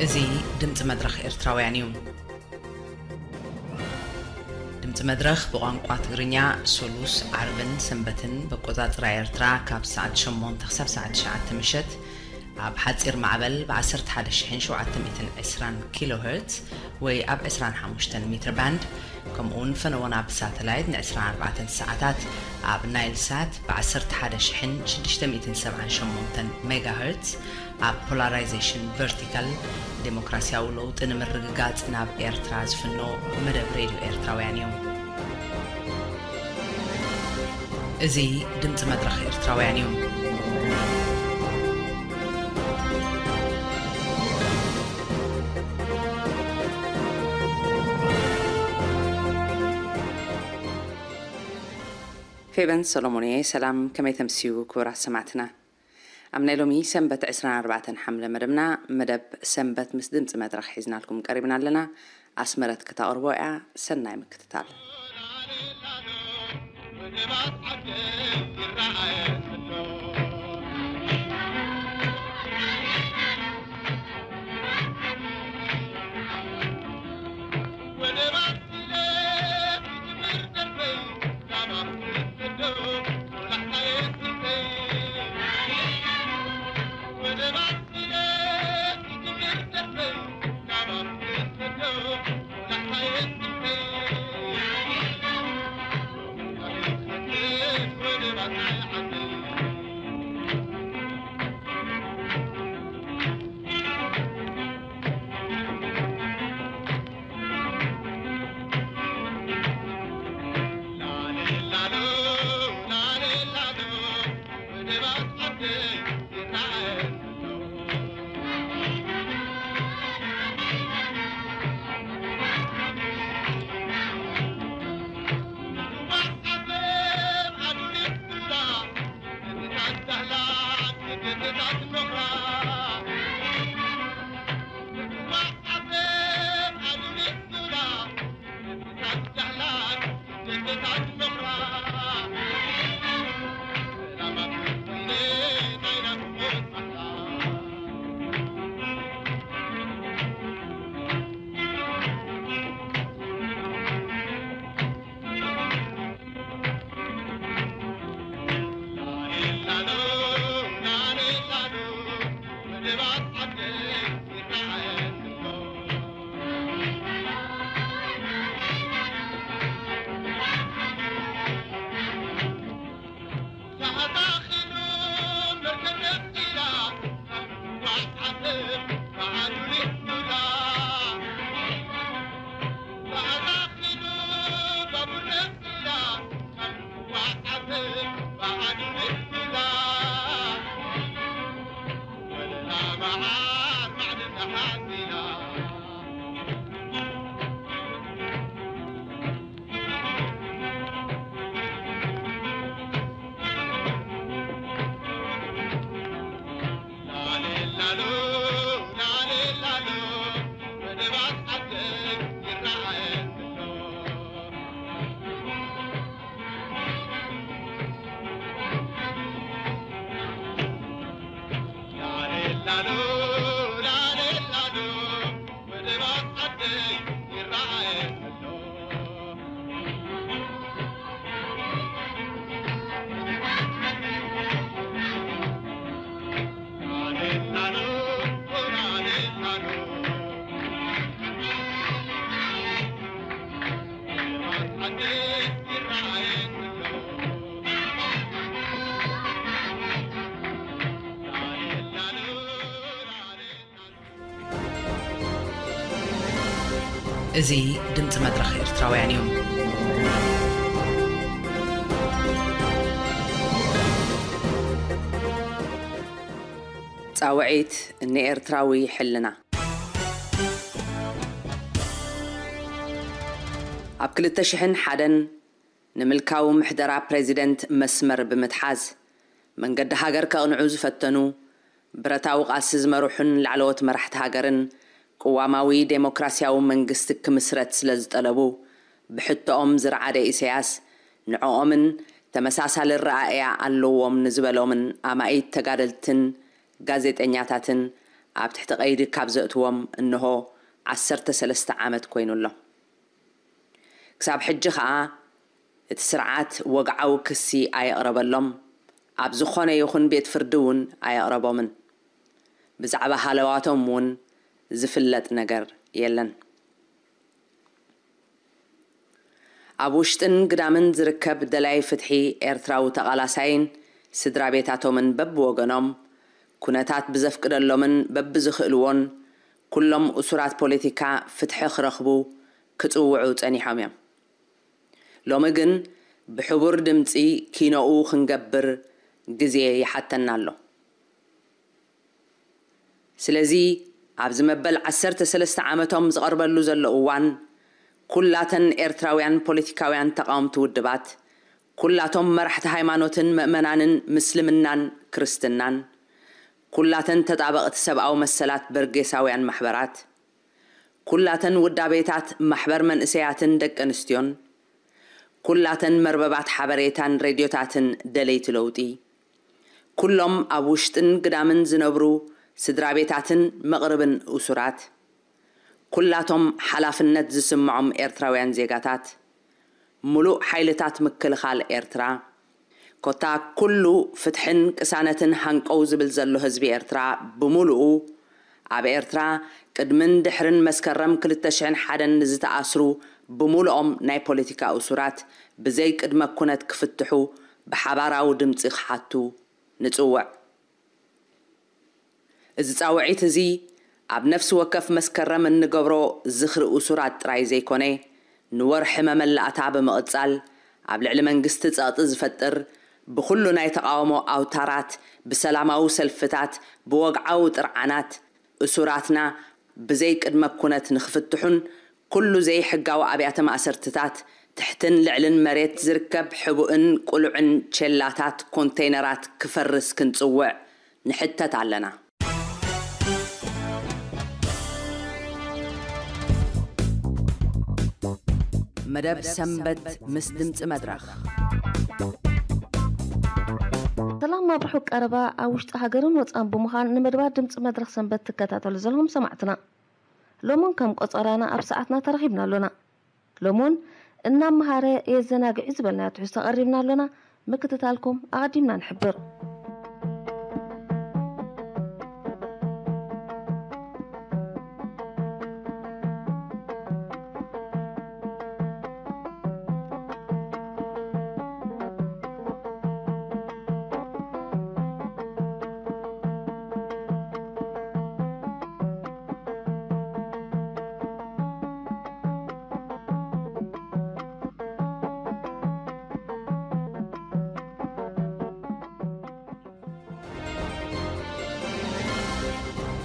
እዚ ድምፂ መድረኽ ኤርትራውያን እዩ። ድምፂ መድረኽ ብቋንቋ ትግርኛ ሶሉስ፣ ዓርብን ሰንበትን በቆፃፅራ ኤርትራ ካብ ሰዓት ሸሞንተ ክሳብ ሰዓት ትሽዓተ ምሸት ኣብ ሓፂር ማዕበል ብ ዓሰርተ ሓደ ሺሕን ሸውዓተ ሚእትን ዕስራን ኪሎ ሄርትዝ ወይ ኣብ ዕስራን ሓሙሽተን ሜትር ባንድ፣ ከምኡ እውን ፈነወና ብሳተላይት ን ዕስራን ኣርባዕተን ሰዓታት ኣብ ናይል ሳት ብ ዓሰርተ ሓደ ሺሕን ሽዱሽተ ሚእትን ሰብዓን ሸሞንተን ሜጋ ሄርትዝ ኣብ ፖላራይዜሽን ቨርቲካል ዴሞክራሲያዊ ለውጢ ንምርግጋጽ ናብ ኤርትራ ዝፍኖ መደብ ሬድዮ ኤርትራውያን እዩ። እዚ ድምፂ መድረኽ ኤርትራውያን እዩ። ፌበን ሰሎሞን እየ። ሰላም፣ ከመይ ተምስዩ ክቡራት ሰማዕትና? ኣብ ናይ ሎሚ ሰንበት ዕስራን ኣርባዕተን ሓምለ መደብና፣ መደብ ሰንበት ምስ ድምፂ መድረኽ ሒዝናልኩም ቀሪብና ኣለና። ኣስመረት ክታቕርቦ እያ። ሰናይ ምክትታል። እዚ ድምፂ መድረኽ ኤርትራውያን እዩ። ጻውዒት ንኤርትራዊ ሕልና። ኣብ ክልተ ሽሕን ሓደን ንምልካዊ ምሕደራ ፕሬዚደንት መስመር ብምትሓዝ፣ መንገዲ ሃገር ከቕንዑ ዝፈተኑ፣ ብረታዊ ቃልሲ ዝመርሑን ላዕለዎት መራሕቲ ሃገርን ቅዋማዊ ዴሞክራሲያዊ መንግስቲ ክምስረት ስለ ዝጠለቡ፣ ብሕቶኦም ዝረዓደ ኢሳያስ፣ ንዕኦምን ተመሳሳሊ ኣረኣእያ ኣለዎም ንዝበሎምን ኣማኢት ተጋደልትን ጋዜጠኛታትን ኣብ ትሕቲ ቀይዲ ካብ ዘእትዎም እንሆ ዓሰርተ ሰለስተ ዓመት ኮይኑ ኣሎ። ክሳብ ሕጂ ኸኣ እቲ ስርዓት ወግዓዊ ክሲ ኣየቕረበሎም፣ ኣብ ዝኾነ ይኹን ቤት ፍርዲ እውን ኣየቕረቦምን። ብዛዕባ ሃለዋቶም እውን ዝፍለጥ ነገር የለን። ኣብ ውሽጥን ግዳምን ዝርከብ ደላይ ፍትሒ ኤርትራዊ ተቓላሳይን ስድራ ቤታቶምን በብወገኖም፣ ኩነታት ብዘፍቅደሎምን በብዝኽእልዎን፣ ኩሎም እሱራት ፖለቲካ ፍትሒ ክረኽቡ ክጽውዑ ጸኒሖም እዮም። ሎሚ ግን ብሕቡር ድምጺ ኪኖኡ ክንገብር ግዜ ይሓተና ኣሎ። ስለዚ ኣብዚ መበል ዓሰርተ ሰለስተ ዓመቶም ዝቐርበሉ ዘሎ እዋን፣ ኩላተን ኤርትራውያን ፖለቲካውያን ተቓወምቲ ውድባት፣ ኩላቶም መራሕቲ ሃይማኖትን ምእመናንን ምስልምናን ክርስትናን፣ ኩላተን ተጣበቕቲ ሰብኣዊ መሰላት በርጌሳውያን ማሕበራት፣ ኩላተን ውዳቤታት ማሕበር መንእሰያትን ደቂ ኣንስትዮን፣ ኩላተን መርበባት ሓበሬታን ሬድዮታትን ደለይቲ ለውጢ፣ ኩሎም ኣብ ውሽጥን ግዳምን ዝነብሩ ስድራ ቤታትን መቕርብን እሱራት፣ ኩላቶም ሓላፍነት ዝስምዖም ኤርትራውያን ዜጋታት፣ ምሉእ ሓይልታት ምክልኻል ኤርትራ፣ ኮታ ኩሉ ፍትሕን ቅሳነትን ሃንቀው ዝብል ዘሎ ህዝቢ ኤርትራ ብምሉኡ፣ ኣብ ኤርትራ ቅድምን ድሕርን መስከረም ክልተ ሽሕን ሓደን ንዝተኣስሩ ብምሉኦም ናይ ፖለቲካ እሱራት ብዘይ ቅድመ ኩነት ክፍትሑ ብሓባራዊ ድምጺ ክሓቱ ንጽውዕ። እዚ ጻውዒት እዚ ኣብ ነፍሲ ወከፍ መስከረም እንገብሮ ዝኽሪ እሱራት ጥራይ ዘይኮነ፣ ንወርሒ መመላእታ ብምቕጻል፣ ኣብ ልዕሊ መንግስቲ ጸቕጢ ዝፈጥር፣ ብኹሉ ናይ ተቓውሞ ኣውታራት፣ ብሰላማዊ ሰልፍታት፣ ብወግዓዊ ጥርዓናት፣ እሱራትና ብዘይ ቅድመ ኩነት ንኽፍትሑን፣ ኩሉ ዘይሕጋዊ ኣብያተ ማእሰርትታት፣ ትሕትን ልዕልን መሬት ዝርከብ ሕቡእን ቅሉዕን ቸላታት ኮንተይነራት ክፈርስ ክንጽውዕ ንሕተት ኣለና። መደብ ሰንበት ምስ ድምፂ መድረኽ። ሰላም ኣብ ርሑቕ ቀረባ፣ ኣብ ውሽጢ ሃገርን ወፃን ብምዃን ንመደባት ድምፂ መድረኽ ሰንበት ትከታተሉ ዘለኹም ሰማዕትና፣ ሎምን ከም ቆፀራና ኣብ ሰዓትና ተረኺብና ኣሎና። ሎምን እናመሃረ የዘናግዒ ዝበልናዮ ትሕዝቶ ቀሪብና ኣሎና። ምክትታልኩም ኣቐዲምና ንሕብር።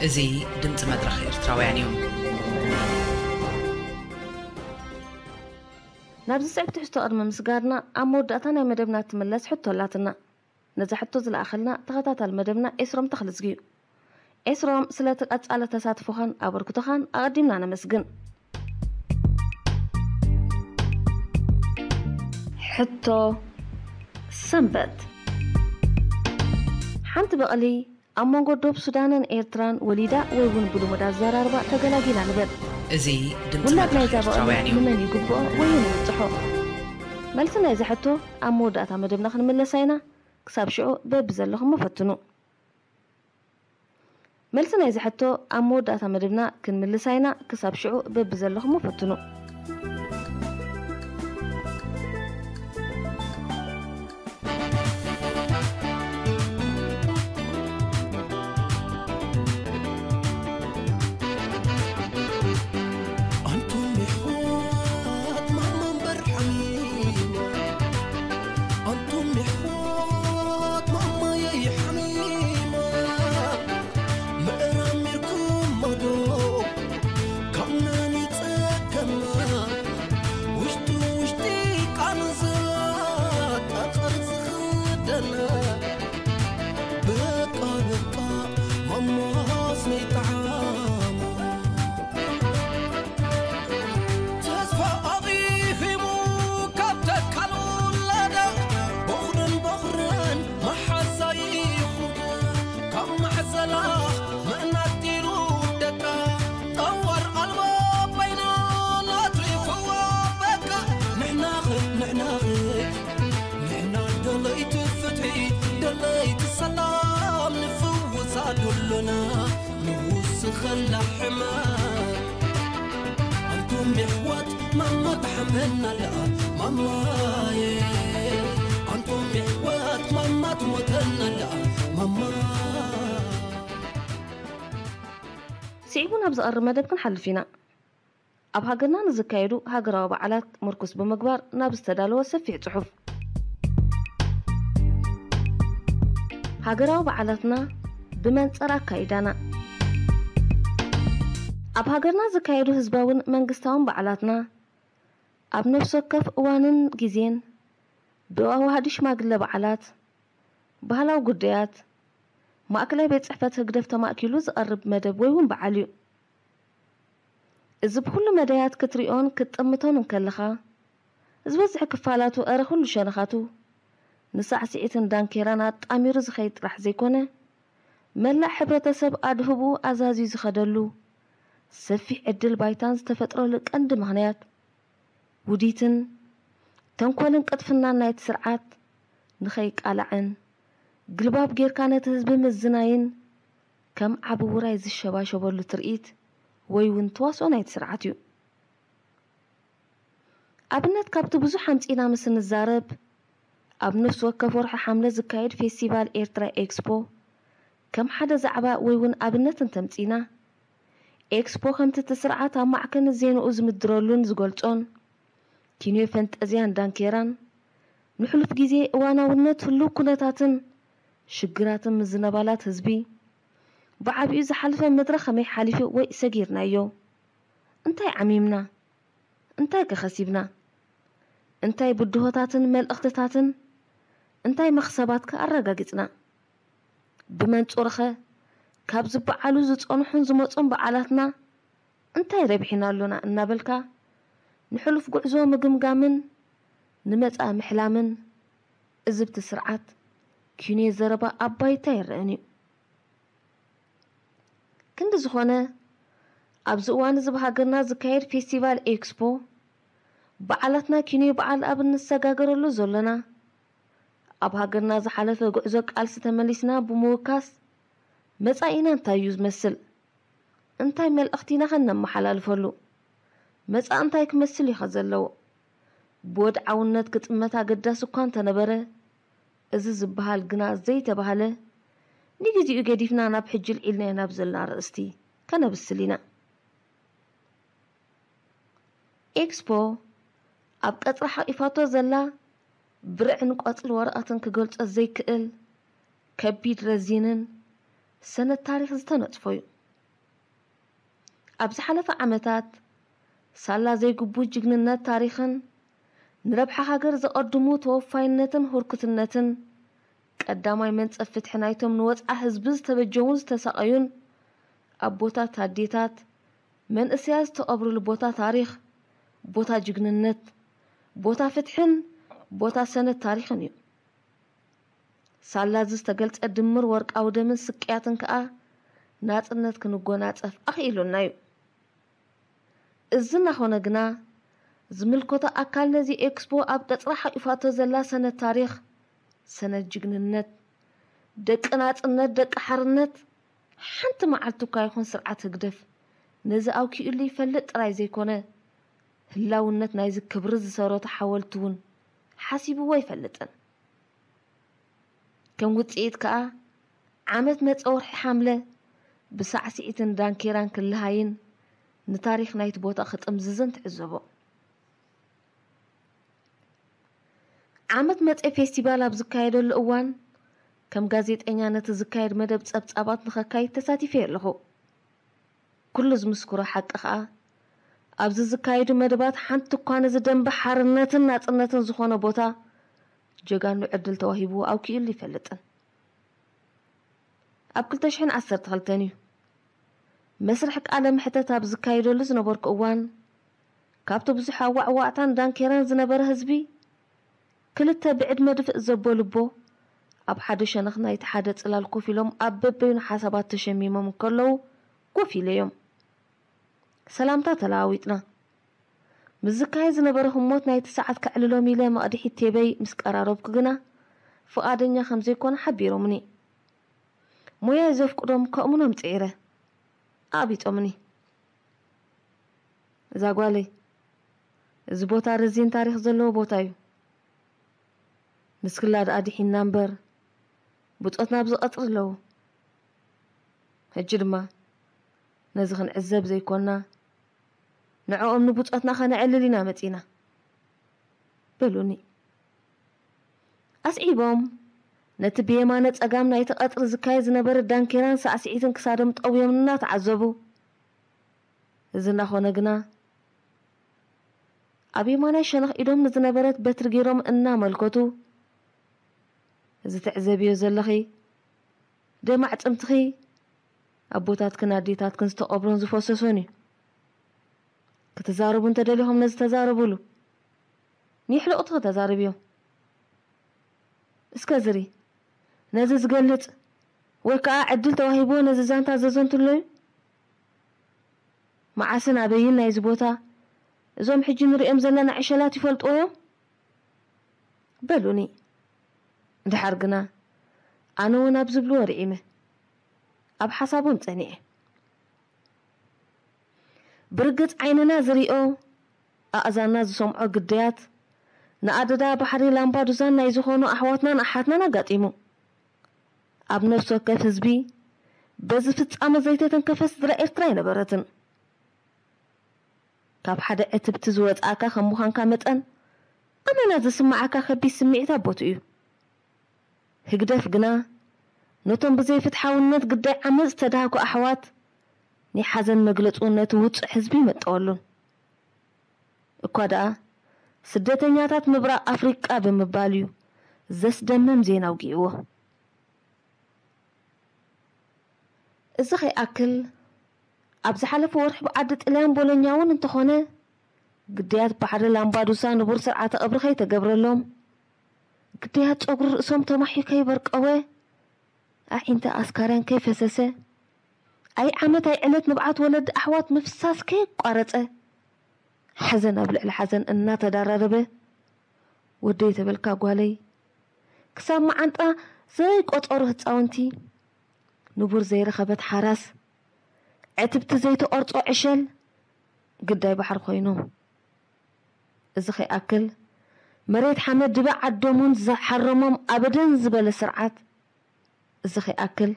እዚ ድምፂ መድረኽ ኤርትራውያን እዩ። ናብዚ ስዕብ ትሕዝቶ ቅድሚ ምስጋርና፣ ኣብ መወዳእታ ናይ መደብና ትምለስ ሕቶ ኣላትና። ነዛ ሕቶ ዝለኣኸልና ተኸታታሊ መደብና ኤስሮም ተኽልዝጊ እዩ። ኤስሮም፣ ስለቲ ቀጻሊ ተሳትፎኻን ኣበርክቶኻን ኣቐዲምና ነመስግን። ሕቶ ሰንበት። ሓንቲ በቕሊ ኣብ መንጎ ዶብ ሱዳንን ኤርትራን ወሊዳ ወይ እውን ብልሙድ ኣዘራርባ ተገላጊላ ንበል። እዚ ድምፂ ውላድ መድረኽ ናይዛ በቕሊ ኤርትራውያን እዩ። ንመን ይግብኦ ወይ እውን ይብፅሖ? መልሲ ናይዚ ሕቶ ኣብ መወዳእታ መደብና ክንምለሳ ኢና። ክሳብ ሽዑ በቢ ዘለኹሞ ፈትኑ። መልሲ ናይዚ ሕቶ ኣብ መወዳእታ መደብና ክንምልሳ ኢና። ክሳብ ሽዑ በቢ ዘለኹሞ ፈትኑ። ኣንቱም የሕዋት ማማ እምበር ሓሚማ፣ ኣንቱም የሕዋት ማማየይ ሓሚማ፣ ምእራም ኢልኩሞ ዶ ካብ መን ይጸከማ? ኣንቱም የሕዋት ማማ ትሓመና ኣለኣ ማማየ ኣንቱም የሕዋት ማማ ትሞተና ኣለኣ ማማ ስዒቡ ናብ ዝቐርብ መደብ ክንሓልፍ ኢና። ኣብ ሃገርና ንዝካየዱ ሃገራዊ በዓላት ምርኩስ ብምግባር ናብ ዝተዳለወ ሰፊሕ ጽሑፍ። ሃገራዊ በዓላትና ብመንጽር ኣካይዳና። ኣብ ሃገርና ዝካየዱ ህዝባውን መንግስታውን በዓላትና ኣብ ነፍሲ ወከፍ እዋንን ግዜን ብኣዋህዲ ሽማግለ በዓላት፣ ባህላዊ ጉዳያት፣ ማእከላይ ቤት ጽሕፈት ህግደፍ ተማእኪሉ ዝቐርብ መደብ ወይ እውን በዓል እዩ። እዚ ብኹሉ መዳያት ክትሪኦን ክትጥምቶን እንከለኻ፣ ዝበዝሕ ክፋላቱ፣ እረ ኩሉ ሸነኻቱ፣ ንሳዕስዒትን ዳንኬራን ኣጣሚሩ ዝኸይድ ጥራሕ ዘይኮነ፣ መላእ ሕብረተሰብ ኣድህብኡ ኣዛዝዩ ዝኸደሉ ሰፊሕ ዕድል ባይታን ዝተፈጥረሉ ቀንዲ ምኽንያት፣ ውዲትን ተንኮልን ቅጥፍናን ናይቲ ስርዓት ንኸይቃላዕን፣ ግልባብ ጌርካ ነቲ ህዝቢ ምዝናይን ከም ዓቢ ውራይ ዝሸባሸበሉ ትርኢት ወይ እውን ተዋስኦ ናይቲ ስርዓት እዩ። ኣብነት ካብቲ ብዙሕ ኣምጺእና ምስ እንዛረብ፣ ኣብ ነፍሲ ወከፍ ወርሒ ሓምለ ዝካየድ ፌስቲቫል ኤርትራ ኤክስፖ ከም ሓደ ዛዕባ ወይ እውን ኣብነት እንተምጺእና፣ ኤክስፖ ከምቲ እቲ ስርዓት ኣብ ማዕከን ዜንኡ ዝምድረሉን ዝገልጾን፣ ኪንዮ ፈንጠዝያን ዳንኬራን፣ ንሕሉፍ ግዜ እዋናውነት ህሉው ኩነታትን ሽግራትን ምዝነባላት ህዝቢ፣ ብዓቢኡ ዝሓለፈ መድረኽ ከመይ ሓሊፉ ወይ ሰጊርናዮ? እንታይ ዓሚምና? እንታይ ከ ከሲብና? እንታይ ብድሆታትን መልእኽትታትን እንታይ መኽሰባት ከ ኣረጋጊጽና? ብመንጹርኸ ካብ ዝበዓሉ ዝጸንሑን ዝመጹን በዓላትና እንታይ ረቢሕና ኣሎና እናበልካ ንሕሉፍ ጉዕዞ ምግምጋምን ንመጻኢ ምሕላምን እዚ ብቲ ስርዓት ኪንዮ ዘረባ ኣብ ባይታ ኣይረኣን እዩ። ክንዲ ዝኾነ ኣብዚ እዋን እዚ ብሃገርና ዝካየድ ፌስቲቫል ኤክስፖ በዓላትና ኪንዮ በዓል ኣብ እንሰጋገረሉ ዘሎና ኣብ ሃገርና ዝሓለፈ ጉዕዞ ቃልሲ ተመሊስና ብምውካስ መጻኢና እንታይ እዩ ዝመስል? እንታይ መልእኽቲ ኢና ኸ እነመሓላልፈሉ? መጻኢ እንታይ ክመስል እዩ ኸ ዘለዎ? ብወድዓውነት ክጥመት ኣገዳሲ እኳ እንተነበረ፣ እዚ ዝበሃል ግና ዘይተባህለ፣ ንግዜኡ ገዲፍና ናብ ሕጂ ልዒልናዮ ናብ ዘለና ኣርእስቲ ከነብስል ኢና። ኤክስፖ ኣብ ቀጽራ ሓቂፋቶ ዘላ ብርዕን ቆጽሊ ወረቐትን ክገልጾ ዘይክእል ከቢድ ረዚንን ሰነድ ታሪኽ ዝተነጽፎ እዩ። ኣብ ዝሓለፈ ዓመታት ሳላ ዘይግቡ ጅግንነት ታሪኽን ንረብሓ ሃገር ዘቐድሙ ተወፋይነትን ህርኩትነትን ቀዳማይ መንጸፍ ፍትሒ ናይቶም ንወጽዓ ህዝቢ ዝተበጀዉን ዝተሳቐዩን ኣቦታት ኣዴታት መንእሰያት ዝተቐብርሉ ቦታ ታሪኽ፣ ቦታ ጅግንነት፣ ቦታ ፍትሕን ቦታ ሰነድ ታሪኽን እዩ። ሳላ እዚ ዝተገልጸ ድምር ወርቃዊ ደምን ስቅያትን ከኣ ናጽነት ክንጎናጸፍ ኣኽኢሉና እዩ። እዚ እናኾነ ግና ዝምልከቶ ኣካል ነዚ ኤክስፖ ኣብ ቀጽራ ሓቂፋቶ ዘላ ሰነድ ታሪኽ፣ ሰነድ ጅግንነት፣ ደቂ ናጽነት፣ ደቂ ሓርነት ሓንቲ መዓልቲ እኳ ይኹን ስርዓት ህግደፍ ነዚ ኣውኪኡሉ ይፈልጥ ጥራይ ዘይኮነ ህላውነት ናይዚ ክብሪ ዝሰረቱ ሓወልቲ እውን ሓሲብዎ ኣይፈልጥን። ከም ውጽኢት ከኣ ዓመት መጸ ወርሒ ሓምለ ብሳዕስዒትን ዳንኬራን ክልሃይን ንታሪኽ ናይቲ ቦታ ክጥምዝዝን ትዕዘቦ። ዓመት መጸ ፌስቲቫል ኣብ ዝካየደሉ እዋን ከም ጋዜጠኛ ነቲ ዝካየድ መደብ ጸብጻባት ንኸካይድ ተሳቲፈ ኣለኹ። ኩሉ ዝምስክሮ ሓቂ ከኣ ኣብዚ ዝካየዱ መደባት ሓንቲ እኳ ነዚ ደንበ ሓርነትን ናጽነትን ዝኾነ ቦታ ጀጋኑ ዕድል ተዋሂብዎ ኣውኪኡሉ ይፈልጥን። ኣብ ክልተ ሽሕን ዓሰርተ ክልተን እዩ መስርሕ ቃለ መሕተት ኣብ ዝካየደሉ ዝነበርኩ እዋን ካብቲ ብዙሕ ኣዋዕዋዕታን ዳንኬራን ዝነበረ ህዝቢ ክልተ ብዕድመ ድፍእ ዘበሉቦ ኣብ ሓደ ሸነኽ ናይቲ ሓደ ጽላል ኮፍ ኢሎም ኣብ በበይኑ ሓሳባት ተሸሚሞም እንከለዉ ኮፍ ኢለዮም ሰላምታ ተለዋዊጥና። ምስ ዝካየድ ዝነበረ ህሞት ናይቲ ሰዓት ከዕልሎም ኢለ መቕድሒት ቴበይ ምስ ቀራረብኩ ግና ፍቓደኛ ከም ዘይኮነ ሓቢሮምኒ። ሞያይ ዘፍቅዶም ከእምኖም ጽዒረ። ኣቕቢጾምኒ። እዛ ጓለይ፣ እዚ ቦታ ረዚን ታሪኽ ዘለዎ ቦታ እዩ። ንስክላ ደኣ ድሒና እምበር፣ ብጾትና ኣብዚ ቀጽሪ ኣለዎ። ሕጂ ድማ ነዚ ክንዕዘብ ዘይኮንና፣ ንዕኦም ንብጾትና ከነዕልል ኢና መጺና፣ በሉኒ። ኣስዒቦም፣ ነቲ ብየማነ ጸጋም ናይቲ ቀጽሪ ዝካየድ ዝነበረ ዳንኬራን ሳዕስዒትን ክሳዶም ጠውዮም እናተዓዘቡ፣ እዚ እናኾነ ግና፣ ኣብ የማናይ ሸነኽ ኢዶም ንዝነበረት በትሪ ገይሮም እናመልከቱ፣ "እዚ ትዕዘብዮ ዘለኺ ደም ኣዕጽምትኺ ኣቦታትክን ኣዴታትክን ዝተቐብሮን ዝፈሰሶን እዩ። ክትዛረቡ እንተደሊኹም ነዚ ተዛረቡሉ። ንየሕልቑትኺ ተዛረብዮም። እስከ ዝሪ፣ ነዚ ዝገልጽ ወይ ከኣ ዕድል ተዋሂብዎ ነዚ ዛንታ ዘዘንትሎ እዩ። መዓስን ኣበይን ናይዚ ቦታ እዞም ሕጂ ንሪኦም ዘለና ዕሸላት ይፈልጥዎ እዮም?" በሉኒ። ድሓር ግና ኣነ እውን ኣብ ዝብልዎ ርዒመ፣ ኣብ ሓሳቦም ጸኒዐ። ብርግጽ ዓይንና ዝሪኦ፣ ኣእዛንና ዝሰምዖ ግዳያት ንኣደዳ ባሕሪ ላምፓዱዛን ናይ ዝኾኑ ኣሕዋትናን ኣሓትናን ኣጋጢሙ። ኣብ ነፍሲ ወከፍ ህዝቢ በዚ ፍጻመ ዘይተተንከፈ ስድራ ኤርትራ ኣይነበረትን። ካብ ሓደ ዕትብቲ ዝወጻእካ ከም ምዃንካ መጠን፣ ኣመና ዝስምዓካ ከቢድ ስምዒት ኣብ ቦትኡ እዩ። ህግደፍ ግና ነቶም ብዘይፍትሓውነት ግዳይ ዓመጽ ዝተዳህኩ ኣሕዋት ናይ ሓዘን መግለጹ ነቲ ውጹዕ ህዝቢ ይመጠወሉን። እኳ ደኣ ስደተኛታት ምብራቕ ኣፍሪቃ ብምባል እዩ ዘስደምም ዜና ኣውጊእዎ። እዚ ከይኣክል፣ ኣብ ዝሓለፈ ወርሒ ብዓዲ ጥልያን ቦሎኛ እውን እንተኾነ፣ ግዳያት ባሕሪ ላምባዱሳ ንቡር ስርዓተ ቀብሪ ከይተገብረሎም፣ ግዳያት ጸጉሪ ርእሶም ተማሕዩ ከይበርቀወ፣ ኣዒንቲ ኣስካርያን ከይፈሰሰ፣ ኣይ ዓመት ኣይ ዕለት ንብዓት ወለዲ ኣሕዋት ምፍሳስ ከየቋረጸ፣ ሓዘን ኣብ ልዕሊ ሓዘን እናተደራረበ፣ ወደይ ተበልካ ጓለይ፣ ክሳብ መዓንጣ ዘይቆጸሩ ህጻውንቲ፣ ንቡር ዘይረኸበት ሓራስ፣ ዕትብቲ ዘይተቖርጾ ዕሸል፣ ግዳይ ባሕሪ ኮይኖም። እዚ ከይኣክል፣ መሬት ሓመድ ድበ ዓዶምን ዝሓረሞም ኣበደን ዝበለ ስርዓት፣ እዚ ከይኣክል፣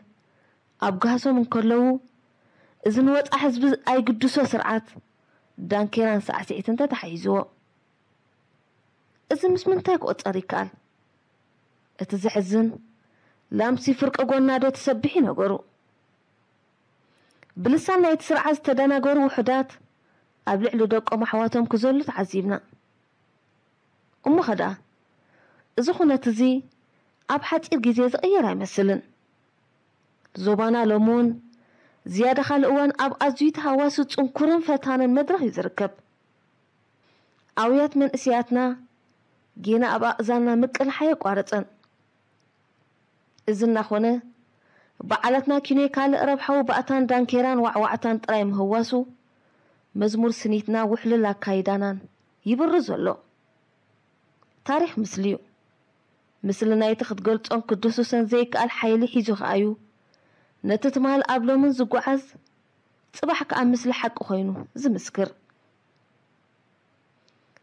ኣብ ጋህሶም እንከለዉ፣ እዚ ንወጻ ህዝቢ ኣይግድሶ ስርዓት፣ ዳንኬራን ሳዕስዒትን ተታሓሒዝዎ። እዚ ምስ ምንታይ ክቑጸር ይከኣል? እቲ ዘሕዝን፣ ላምሲ ፍርቂ ጎና ዶ ትሰብሕ እዩ ነገሩ። ብልሳን ናይቲ ስርዓት ዝተደናገሩ ውሑዳት፣ ኣብ ልዕሊ ደቆም ኣሕዋቶም ክዘሉ ተዓዚብና። እሞ ኸ ደኣ፣ እዚ ኩነት እዚ ኣብ ሓጺር ግዜ ዝቕየር ኣይመስልን። ዞባና ሎሚ እውን ዝያዳ ካልእ እዋን ኣብ ኣዝዩ ተሃዋሲ ጽንኩርን ፈታንን መድረኽ እዩ ዝርከብ። ኣውያት መንእሰያትና ጌና ኣብ ኣእዛንና ምቅልሓ ኣየቋረጸን። እዚ እናኾነ፣ በዓላትና ኪኖ ካልእ ረብሓዊ ባእታን ዳንኬራን ዋዕዋዕታን ጥራይ ምህዋሱ፣ መዝሙር ስኒትና ውሕልል ኣካይዳናን ይብርዝ ዘሎ። ታሪኽ ምስሊ'ዩ። ምስሊ ናይቲ ክትገልጾን ክትድህስሶን ዘይከኣል ሓይሊ ሒዙ ከኣ'ዩ፣ ነቲ ትማል ኣብ ሎምን ዝጓዓዝ፣ ጽባሕ ከኣ ምስሊ ሓቂ ኮይኑ ዝምስክር።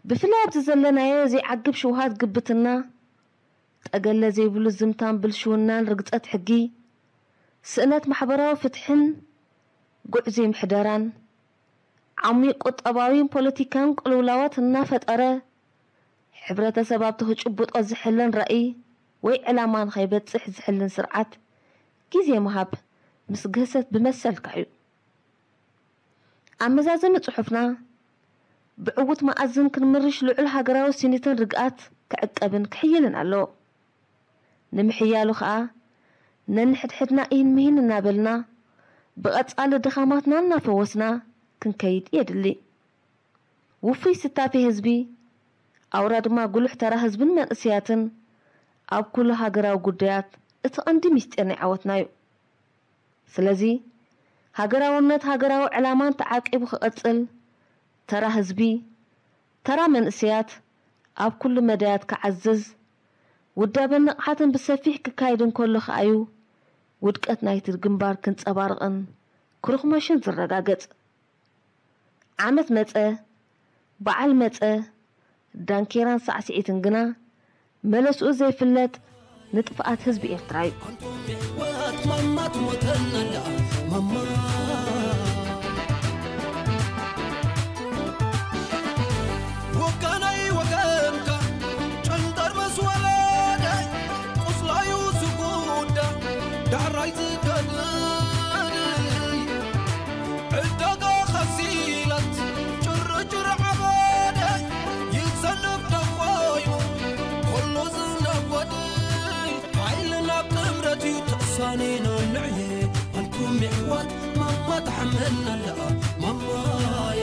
ብፍላይ ኣብዚ ዘለናዮ ዘይዓግብ ሽውሃት ግብትና፣ ጠገለ ዘይብሉ ዝምታን ብልሽውናን ርግጸት ሕጊ፣ ስእነት ማሕበራዊ ፍትሕን ጉዕዙይ ምሕደራን፣ ዓሚቕ ቁጠባዊን ፖለቲካን ቅልውላዋት እናፈጠረ፣ ሕብረተሰብ ኣብቲ ክጭብጦ ዝሕልን ራእይ ወይ ዕላማ ንኸይበጽሕ ዝሕልን ስርዓት ግዜ ምሃብ ምስ ግህሰት ብመሰልካ እዩ። ኣብ መዛዘሚ ጽሑፍና፣ ብዕዉት መኣዝን ክንምርሽ ልዑል ሃገራዊ ስኒትን ርግኣት ክዕቀብን ክሕይልን ኣለዎ። ንምሕያሉ ኸኣ፣ ነንሕድሕድና ኢሂን ምሂን እናበልና፣ ብቐጻሊ ድኻማትና እናፈወስና ክንከይድ የድሊ። ውፉይ ስታፌ ህዝቢ፣ ኣውራ ድማ ጉሉሕ ተራ ህዝብን መንእሰያትን፣ ኣብ ኩሉ ሃገራዊ ጉዳያት እቲ ቀንዲ ሚስጢር ናይ ዓወትና እዩ። ስለዚ፣ ሃገራውነት ሃገራዊ ዕላማን ተዓቂቡ ክቐጽል፣ ተራ ህዝቢ፣ ተራ መንእሰያት ኣብ ኩሉ መዳያት ክዓዝዝ፣ ውዳበን ንቕሓትን ብሰፊሕ ክካየድ እንከሎ ከኣዩ፣ ውድቀት ናይቲ ግንባር ክንጸባርቕን ክርኽመሽን ዝረጋገጽ። ዓመት መጸ፣ በዓል መጸ፣ ዳንኬራን ሳዕስዒትን ግና መለስኡ ዘይፍለጥ ንጥፍኣት ህዝቢ ኤርትራ እዩ። ወገነይ ወገንካ ጨንደር ምስ ወረደ ቁስላዩ ዝጉዳ ዳሕራይ ዝገድል ዕዳጋ ኸሲላት ጭርጭር ዓበደ ይዘንብ ደኾይኑ ኮሎ ዝነጎድ ሓይልና ጥምረት እዩ ተሳኒና ንዕየ ኣንቱም የሕዋት ማማ ትሓመና ኣለኣ ማማየ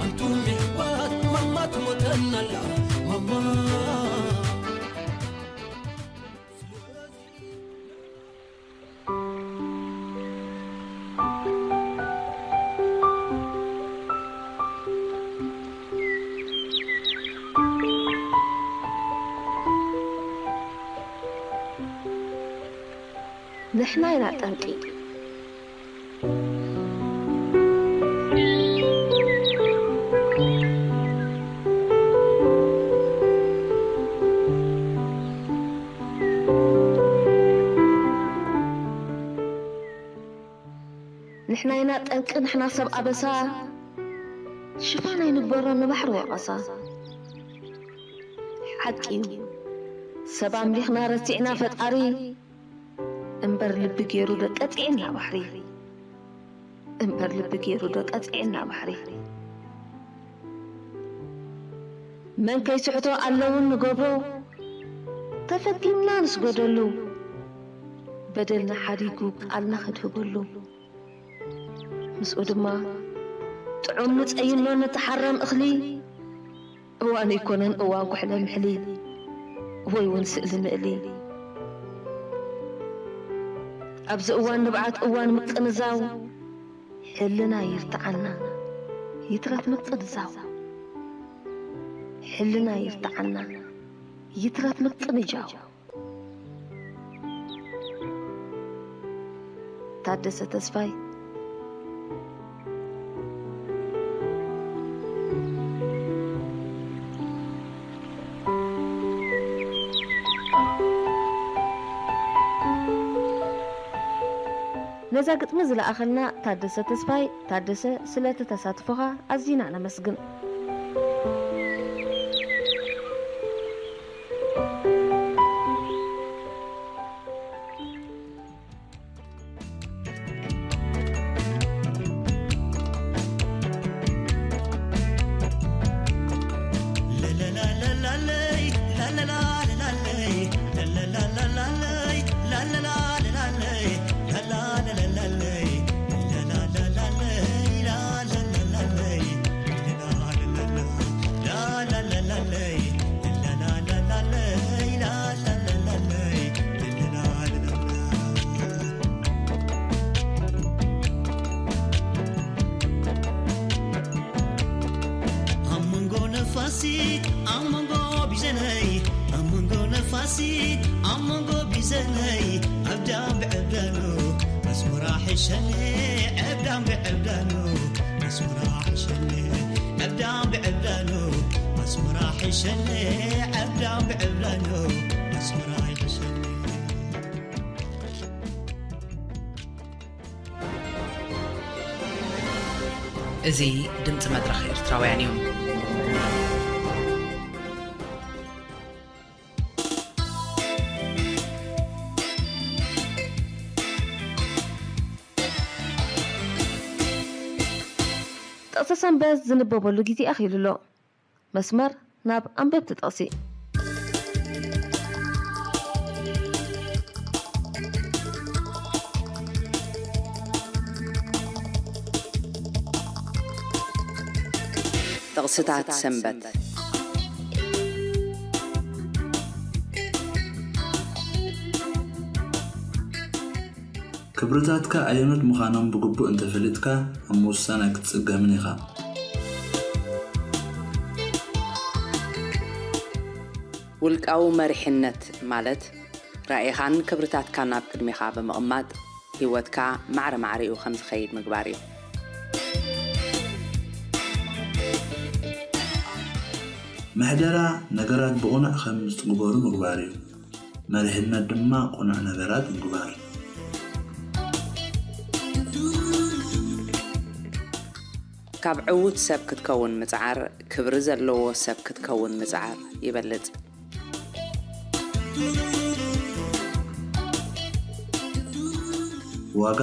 ኣንቱም የሕዋት ማማ ትሞተና ኣለኣ ማማ ንሕና ኢና ጠንቂ። ንሕና ኢና ጠንቂ፣ ንሕና ሰብ ኣበሳ፣ ሽፋን ኣይንግበሮ ንባሕሪ ወቐሳ። ሓቂ እዩ፣ ሰብ ኣምሊኽና ረሲዕና ፈጣሪ፣ እምበር ልቢ ገይሩ ዶ ቀጺዕና ባሕሪ? እምበር ልቢ ገይሩ ዶ ቀጺዕና ባሕሪ? መን ከይስሕቶ ኣለውን ንገብሮ፣ ተፈቲንና ንስገደሉ፣ በደልና ሓዲጉ ቃልና ክንህበሉ። ምስኡ ድማ ጥዑም ንጸይኖ ንተሓረም እኽሊ፣ እዋን ኣይኮነን እዋን ኩሕለ ምሕሊ፣ ወይ እውን ስእሊ ምእሊ። ኣብዚ እዋን ንብዓት እዋን ምቅንዛው፣ ሕልና ይርትዓና ይትረፍ ምቅንዛው። ሕልና ይርትዓና ይትረፍ ምቅንጃው። ታደሰ ተስፋይ። ነዛ ግጥሚ ዝለኣኸልና ታደሰ ተስፋይ፣ ታደሰ፣ ስለቲ ተሳትፎኻ ኣዚና ነመስግን። ኣብ መንጎ ነፋሲት ኣብ መንጎ ቢዘነይ ኣብ መንጎ ነፋሲት ኣብ መንጎ ቢዘነይ ዕብዳን ብዕብዳኑ ኣስመራ ሕሸኒ ዕብዳን ብዕብዳኑ ኣስመራ ሕሸኒ ዕብዳን ብዕብዳኑ ኣስመራ ሕሸኒ ዕብዳን ብዕብዳኑ ኣስመራ ሕሸኒ። እዚ ድምጺ መድረኽ ኤርትራውያን እዩ። ጥቕሲ ሰንበት ዝንበበሉ ግዜ ኣኺሉ ኣሎ። መስመር ናብ ኣንበብቲ ጥቕሲ። ጥቕስታት ሰንበት። ክብርታትካ ኣየኖት ምዃኖም ብግቡእ እንተፈሊጥካ፣ ኣብ ምውሳን ኣይክትጽገምን ኢኻ። ውልቃዊ መሪሕነት ማለት፣ ራኢኻን ክብርታትካን ኣብ ቅድሚኻ ብምቕማጥ፣ ህይወትካ ማዕረ ማዕሪኡ ከም ዝኸይድ ምግባር እዩ። ምሕደራ ነገራት ብቕኑዕ ከም ዝትግበሩ ምግባር እዩ። መሪሕነት ድማ ቅኑዕ ነገራት ምግባር። ካብ ዕዉት ሰብ ክትከውን ምጽዓር፣ ክብሪ ዘለዎ ሰብ ክትከውን ምጽዓር ይበልጽ። ዋጋ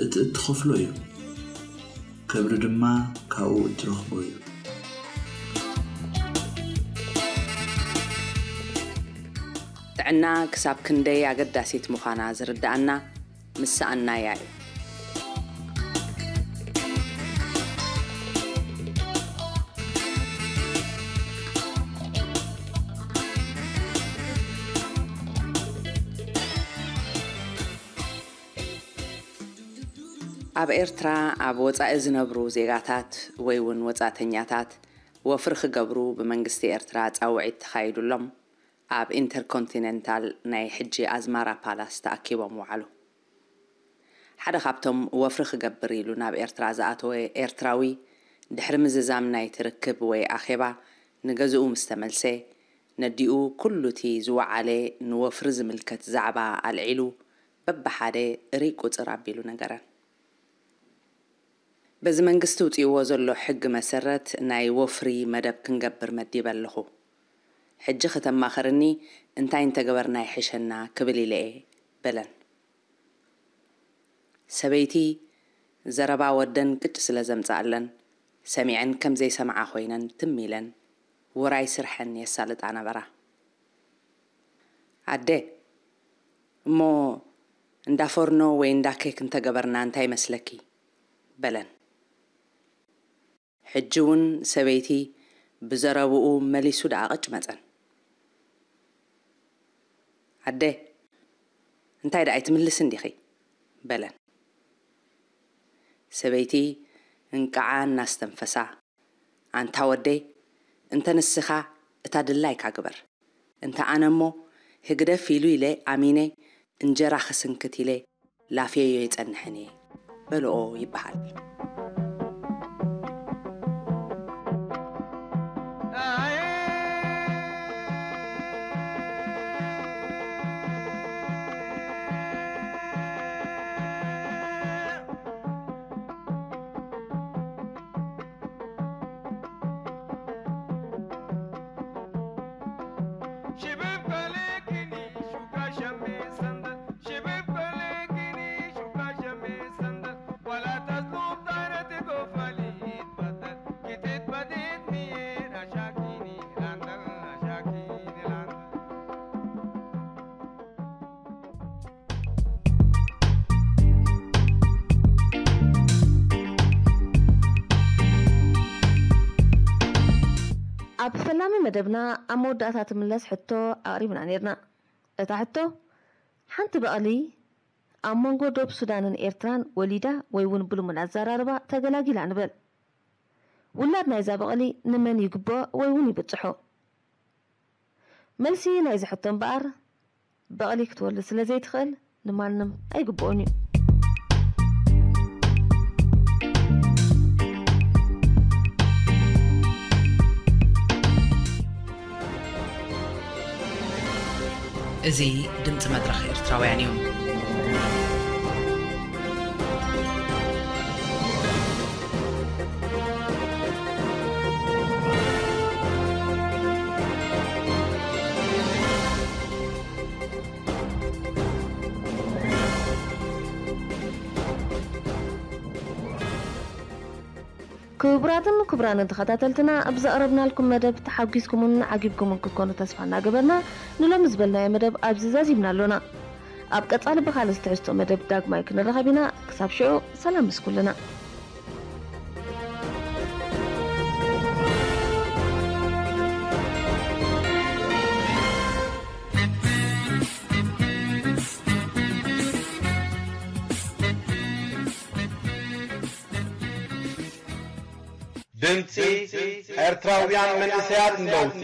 እቲ እትኸፍሎ እዩ፣ ክብሪ ድማ ካብኡ እትረኽቦ እዩ። ጥዕና ክሳብ ክንደይ ኣገዳሲት ምዃና ዝርድኣና ምስ ሰኣንናያ እዩ። ኣብ ኤርትራ ኣብ ወጻኢ ዝነብሩ ዜጋታት ወይ እውን ወጻእተኛታት ወፍሪ ክገብሩ ብመንግስቲ ኤርትራ ጻውዒት ተኻይዱሎም ኣብ ኢንተርኮንቲነንታል ናይ ሕጂ ኣዝማራ ፓላስ ተኣኪቦም ወዓሉ። ሓደ ካብቶም ወፍሪ ክገብር ኢሉ ናብ ኤርትራ ዝኣተወ ኤርትራዊ ድሕሪ ምዝዛም ናይቲ ርክብ ወይ ኣኼባ ንገዝኡ ምስ ተመልሰ ነዲኡ ኩሉ እቲ ዝወዓለ ንወፍሪ ዝምልከት ዛዕባ ኣልዒሉ በብሓደ ርይ ቁጽር ኣቢሉ ነገረን። በዚ መንግስቲ ውፅእዎ ዘሎ ሕጊ መሰረት ናይ ወፍሪ መደብ ክንገብር መዲበ ኣለኹ። ሕጂ ከተማኸርኒ እንታይ እንተገበርና ይሕሸና ክብል ኢለ እየ በለን። ሰበይቲ ዘረባ ወደን ቅጭ ስለ ዘምፅኣለን ሰሚዐን ከም ዘይሰምዓ ኮይነን ትም ኢለን ውራይ ስርሐን የሳልጣ ነበራ። ኣደ እሞ እንዳ ፎርኖ ወይ እንዳ ኬክ እንተገበርና እንታይ ይመስለኪ? በለን። ሕጂ እውን ሰበይቲ ብዘረብኡ መሊሱ ደኣ ቅጭ መጸን። ኣደ እንታይ ደኣ ኣይትምልስ እንዲኺ? በለን። ሰበይቲ እንቃዓ እናስተንፈሳ ኣንታ ወደይ፣ እንተ ንስኻ እታ ድላይካ ግበር፣ እንተ ኣነ እሞ ህግደፍ ኢሉ ኢለ ኣሚነ እንጀራ ክስንክት ኢለ ላፍየዮ ይጸንሕን እየ በልኦ ይበሃል። ኣብ ፈላሚ መደብና ኣብ መወዳእታ ትምለስ ሕቶ ኣቕሪብና ነይርና። እታ ሕቶ፣ ሓንቲ በቕሊ ኣብ መንጎ ዶብ ሱዳንን ኤርትራን ወሊዳ ወይ እውን ብልሙድ ኣዘራርባ ተገላጊላ ንበል። ውላድ ናይዛ በቕሊ ንመን ይግብኦ ወይ እውን ይብጽሖ? መልሲ ናይዚ ሕቶ እምበኣር፣ በቕሊ ክትወልድ ስለ ዘይትኽእል ንማንም ኣይግብኦን እዩ። እዚ ድምፂ መድረኽ ኤርትራውያን እዩ። ክቡራትን ክቡራንን ተኸታተልትና፣ ኣብ ዘቕረብናልኩም መደብ ተሓጒስኩምን ዓጊብኩምን ክትኮኑ ተስፋ እናገበርና፣ ንሎሚ ዝበልናዮ መደብ ኣብዚ ዛዚምና ኣሎና። ኣብ ቀጻሊ ብኻልእ ትሕዝቶ መደብ ዳግማይ ክንራኸብ ኢና። ክሳብ ሽዑ ሰላም ምስ ኩልና። ድምፂ ኤርትራውያን መንእሰያት ንለውጢ።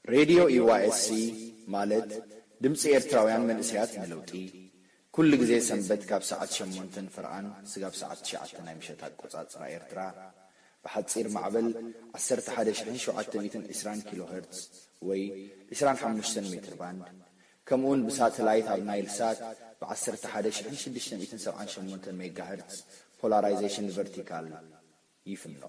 ሬድዮ ዩ ዋይ ኤስ ሲ ማለት ድምፂ ኤርትራውያን መንእሰያት ንለውጢ ኩሉ ግዜ ሰንበት ካብ ሰዓት ሸሞንተ ፍርቓን ስጋብ ሰዓት ትሽዓተ ናይ ምሸት ኣቆጻጽራ ኤርትራ፣ ብሓጺር ማዕበል ዓሰርተ ሓደ ሺሕን ሸውዓተ ሚእትን ዕስራን ኪሎ ሄርትዝ ወይ ዕስራን ሓሙሽተን ሜትር ባንድ፣ ከምኡውን ብሳተላይት ኣብ ናይል ሳት ብ ዓሰርተ ሓደ ሺሕን ሽዱሽተ ሚእትን ሰብዓን ሸሞንተን ሜጋ ሄርትዝ ፖላራይዜሽን ቨርቲካል ይፍኖ።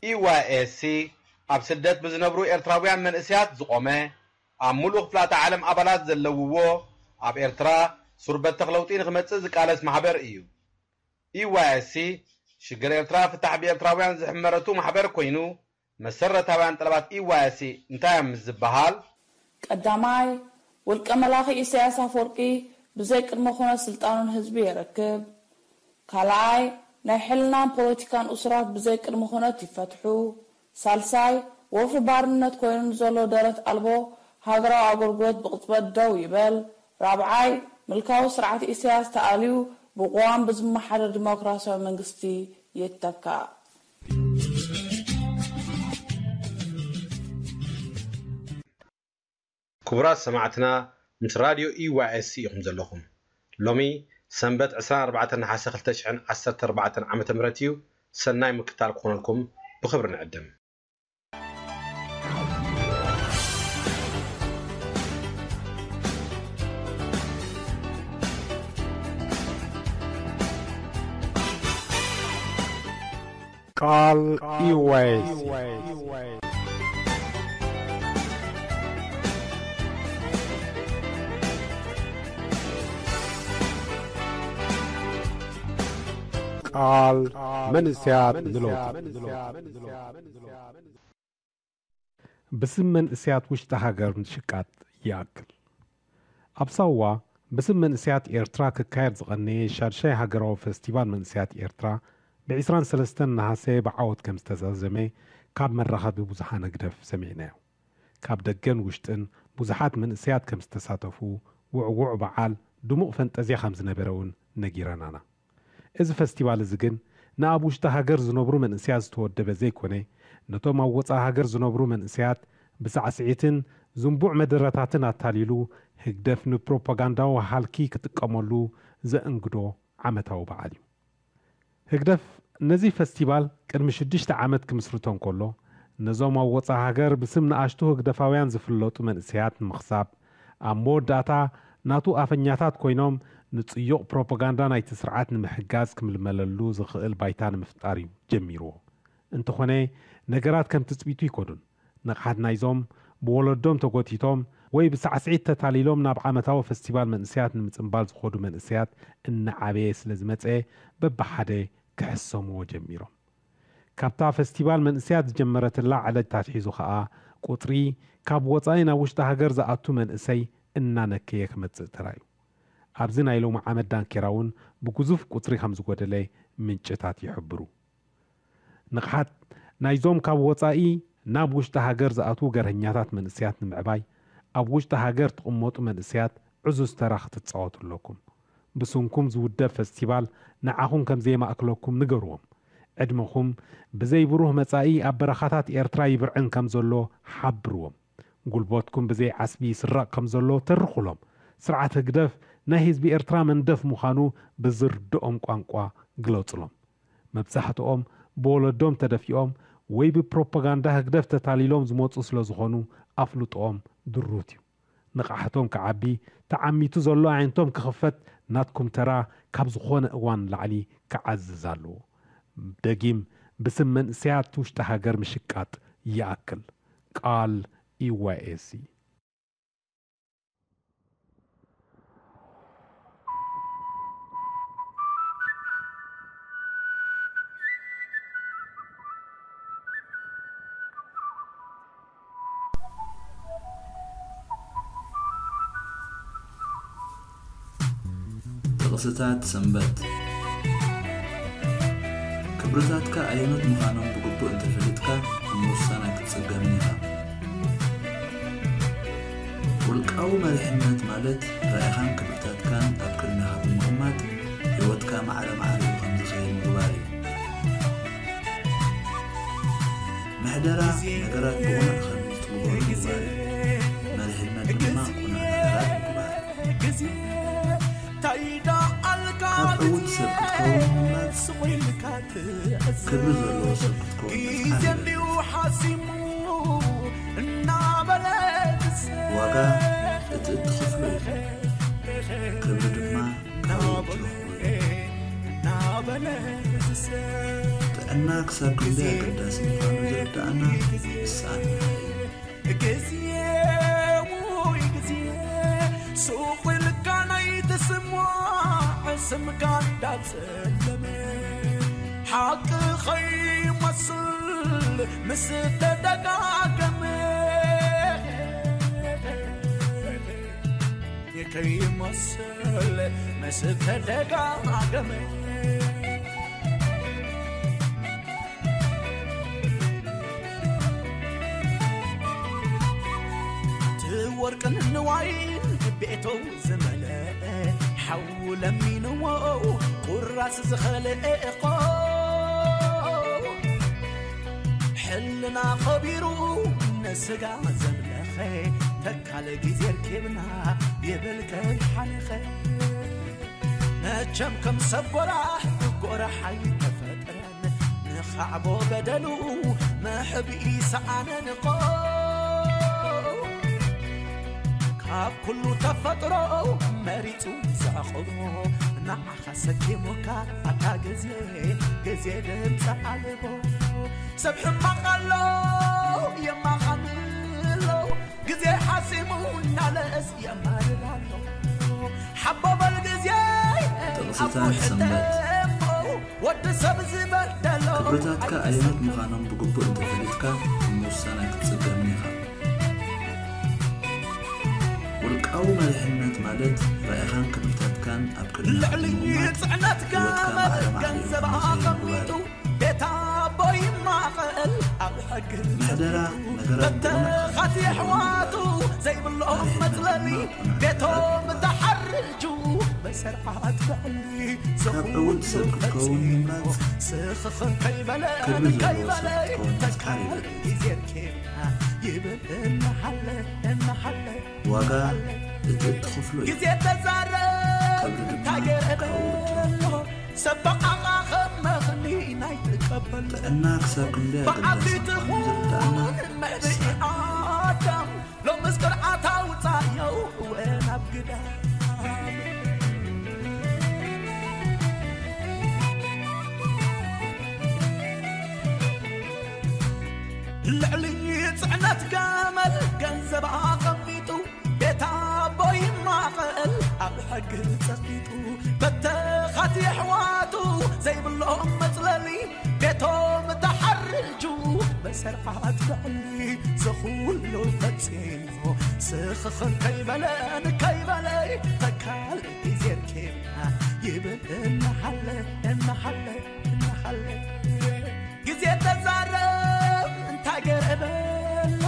ኢዋይኤስሲ ኣብ ስደት ብዝነብሩ ኤርትራውያን መንእሰያት ዝቖመ፣ ኣብ ሙሉእ ክፍላተ ዓለም ኣባላት ዘለውዎ፣ ኣብ ኤርትራ ሱር በተኽ ለውጢ ንኽመጽእ ዝቃለስ ማሕበር እዩ። ኢዋይኤስሲ ሽግር ኤርትራ ፍታሕ ብኤርትራውያን ዝሕመረቱ ማሕበር ኮይኑ፣ መሰረታውያን ጠለባት ኢዋይኤስሲ እንታይ እዮም ምስ ዝበሃል፣ ቀዳማይ፣ ውልቀ መላኺ ኢሳያስ ኣፈወርቂ ብዘይ ቅድመ ኩነት ስልጣኑን ህዝቢ የረክብ። ካልኣይ፣ ናይ ሕልናን ፖለቲካን እሱራት ብዘይ ቅድመ ኩነት ይፈትሑ። ሳልሳይ፣ ወፍሪ ባርነት ኮይኑ ንዘሎ ደረት ኣልቦ ሃገራዊ ኣገልግሎት ብቕጽበት ደው ይበል። ራብዓይ፣ ምልካዊ ስርዓት ኢሳያስ ተኣልዩ ብቅዋም ብዝመሓደር ዲሞክራሲያዊ መንግስቲ ይተካእ። ክቡራት ሰማዕትና፣ ምስ ራድዮ ኢዋይኤስሲ ኢኹም ዘለኹም። ሎሚ ሰንበት ዕስራን ኣርባዕተን ነሓሰ ክልተ ሽሕን ዓሰርተ ኣርባዕተን ዓመተ ምህረት እዩ። ሰናይ ምክትታል ክኾነልኩም ብኽብሪ ንዕድም። ቃል ኢዋይኤስሲ። ቃል መንእሰያት ንለውጢ። ብስም መንእሰያት ውሽጢ ሃገር ምሽቃጥ ይኣክል። ኣብ ሳዋ ብስም መንእሰያት ኤርትራ ክካየድ ዝቐነየ ሻድሻይ ሃገራዊ ፈስቲቫል መንእሰያት ኤርትራ ብ ዕስራን ሰለስተን ነሃሰ ብዓወት ከም ዝተዛዘመ ካብ መራኸቢ ብዙሃን ህግደፍ ሰሚዕናዮ። ካብ ደገን ውሽጥን ብዙሓት መንእሰያት ከም ዝተሳተፉ፣ ውዕዉዕ በዓል፣ ድሙቕ ፈንጠዝያ ከም ዝነበረ እውን ነጊረናና። እዚ ፈስቲቫል እዚ ግን ንኣብ ውሽጢ ሃገር ዝነብሩ መንእሰያት ዝተወደበ ዘይኮነ፣ ነቶም ኣብ ወጻኢ ሃገር ዝነብሩ መንእሰያት ብሳዕስዒትን ዝንቡዕ መደረታትን ኣታሊሉ፣ ህግደፍ ንፕሮፓጋንዳዊ ሃልኪ ክጥቀመሉ ዘእንግዶ ዓመታዊ በዓል እዩ። ህግደፍ ነዚ ፈስቲቫል ቅድሚ ሽዱሽተ ዓመት ክምስርቶ እንከሎ፣ ነዞም ኣብ ወጻኢ ሃገር ብስም ንኣሽቱ ህግደፋውያን ዝፍለጡ መንእሰያት ንምኽሳብ፣ ኣብ መወዳእታ ናቱ ኣፈኛታት ኮይኖም ንጽዩቕ ፕሮፓጋንዳ ናይቲ ስርዓት ንምሕጋዝ ክምልመለሉ ዝኽእል ባይታ ንምፍጣር እዩ ጀሚርዎ። እንተኾነ፣ ነገራት ከም ትጽቢቱ ኣይከዱን። ንቕሓት ናይዞም ብወለዶም ተጎቲቶም ወይ ብሳዕስዒት ተታሊሎም ናብ ዓመታዊ ፈስቲቫል መንእሰያት ንምጽንባል ዝኸዱ መንእሰያት እናዓበየ ስለ ዝመጸ፣ በብሓደ ክሕሰምዎ ጀሚሮም። ካብታ ፈስቲቫል መንእሰያት ዝጀመረትላ ዕለት ኣትሒዙ ኸኣ፣ ቁጽሪ ካብ ወጻኢ ናብ ውሽጢ ሃገር ዝኣቱ መንእሰይ እናነከየ ክመጽእ ተራእዩ። ኣብዚ ናይ ሎሚ ዓመት ዳንኬራ እውን ብግዙፍ ቁጽሪ ከም ዝጎደለ ምንጭታት ይሕብሩ። ንቕሓት ናይዞም ካብ ወጻኢ ናብ ውሽጢ ሃገር ዝኣትዉ ገርሀኛታት መንእሰያት ንምዕባይ፣ ኣብ ውሽጢ ሃገር ትቕመጡ መንእሰያት ዕዙዝ ተራ ክትጻወቱ ኣለኩም። ብስምኩም ዝውደብ ፈስቲቫል ንዓኹም ከም ዘየማእክለኩም ንገርዎም። ዕድመኹም ብዘይ ብሩህ መጻኢ ኣብ በረኻታት ኤርትራ ይብርዕን ከም ዘሎ ሓብርዎም። ጉልበትኩም ብዘይ ዓስቢ ይስረቕ ከም ዘሎ ተርኹሎም። ስርዓት ህግደፍ ናይ ህዝቢ ኤርትራ መንደፍ ምዃኑ ብዝርድኦም ቋንቋ ግለጹሎም። መብዛሕትኦም ብወለዶም ተደፊኦም ወይ ብፕሮፓጋንዳ ህግደፍ ተታሊሎም ዝመጹ ስለ ዝኾኑ ኣፍልጦኦም ድሩት እዩ። ንቕሓቶም ክዓቢ፣ ተዓሚቱ ዘሎ ኣዒንቶም ክኽፈት ናትኩም ተራ ካብ ዝኾነ እዋን ንላዕሊ ክዓዝዝ ኣለዎ። ደጊም ብስም መንእሰያት ውሽጢ ሃገር ምሽቃጥ ይኣክል። ቃል ኢዋኤሲ። ጥቕስታት ሰንበት። ክብርታትካ ኣየኖት ምዃኖም ብግቡእ እንተፈሊጥካ፣ ንምውሳን ኣይክትጽገምን ኢኻ። ውልቃዊ መሪሕነት ማለት ራኢኻን ክብርታትካን ኣብ ቅድሜኻ ብምቕማጥ፣ ህይወትካ ማዕረ ማዕሪኡ ከም ዝኸይድ ምግባር እዩ። ደራ ነገራት ብቑኑዕ ከም ዝትግበሩ ምግባር እዩ። መሪሕነት ድማ ቁኑዕ ነገራት ምግባር እዩ። ካብ ዕዉት ሰብ ክትከውን ምምራጽ፣ ክብሪ ዘለዎ ሰብ ክትከውን ምጽዓር ይበልጽ። ዋጋ እቲ እትኸፍሎ እዩ። ክብሪ ድማ ካብ ዕዉት ትረኽቦ እዩ። ጥዕና ክሳብ ክንደይ ኣገዳሲ ምዃኑ ዝርድኣና ምስኣን እዩ። ግዜ፣ ውይ ግዜ፣ ሱቕ ኢልካ ናይ ተሰማዕ ስምካ እንዳጸለመ፣ ሓቂ ኸይመስል ምስ ተደጋገመ፣ ከይመስል ምስ ተደጋገመ። እቲ ወርቅን ንዋይን ቤቶም ዝመልአ፣ ሓው ለሚንዎ ቁራስ ዝኸልአ እኮ። ሕልና ኸቢሩ ንስጋ ዘምለኸ፣ ተካል ግዜ ርኪብና ይብል ከይሓነኸ። መቸም ከም ሰብ ጎራሕ፣ ጎራሕ ኣይተፈጥረን፣ ንኻዕቦ በደሉ መሕብኢ ሰኣነን እኮ። ካብ ኩሉ ተፈጥሮ መሪጹ ዘዕቆቦ፣ ንዓኻ ሰኪሙካ ኣታ ግዜ፣ ግዜ ድምፂ ኣልቦ። ሰብ ሕማቕ ኣሎ የማኻን ኣሎ፣ ግዜ ሓሲሙ እናለእስ የማርር ኣሎ። ሓቦ በል ግዜ ጥቕስታት ኣፉ ሰንበት። ሕተሞ፣ ወዲ ሰብ ዝበደሎ ክብርታትካ ኣየኖት ምዃኖም ብግቡእ እንተፈሊጥካ፣ ንምውሳን ኣይክትጽገምን ኢኻ። ውልቃዊ መሪሕነት ማለት ራኢኻን ክብርታትካን ኣብ ቅድሚ ልዕሊ ኣቕዲሙ ምቕማጥ፣ ጽዕነት ህይወትካ ገመድ ማዕረ ማዕረ ገንዘብ ይኹን ንዘይ ኣቐሚጡ፣ ምግባር። ቤት ኣቦ ይማቐል ኣብ ሕጊ ምሕደራ ጸኒቱ፣ ነገራት ብቑኑዕ በተኻት የሕዋቱ ዘይብሎም መሪሕነት መጽለሊ፣ ድማ ቁኑዕ ቤቶም ነገራት ተሓርጁ በሰርዓት ብዕሊ ካብ ዕዉት ሰብ ክትከውን ምምራጽ ስኽኽን ከይበለ ክብሪ ዘለዎ ሰብ ከይበለ ክትከውን ምጽዓር ተካል ይበልጽ። ግዜ ርኬብና ይብል እናሓለ እናሓለ ዋጋ እቲ እትኸፍሎ እዩ። ግዜ ተዛረብ ክብሪ ድማ እንታይ ገይረ ካብ ዕዉት በሎ። ሰብ ብዓኻ ከም መኽኒ ናይ ትቀበሎ። ጥዕና ክሳብ ክንደይ ኣገዳሲ ብዓቢት ምዃኑ ዝርድኣና ይኹን መዕብኢ ኣዳም ሎምስ ቅርዓት ኣውጻዮ እወ ናብ ግዳም። ልዕሊ ጽዕነት ገመል ገንዘብ ኣቐሚጡ ቤት ኣቦ ይማቐል ኣብ ሕጊ ጸቂጡ በተኻት የሕዋቱ ዘይብሎም መጽለሊ ቤቶም ተሓርጁ በሰርዓት ብዕሊ ዘኹሉ ፈጺሙ ስኽኽን ከይበለን ከይበለ ተካል ግዜ ርኬብና ይብል እናሓለ እናሓለ እናሓለ ግዜ ተዛረብ እንታይ ገይረ በሎ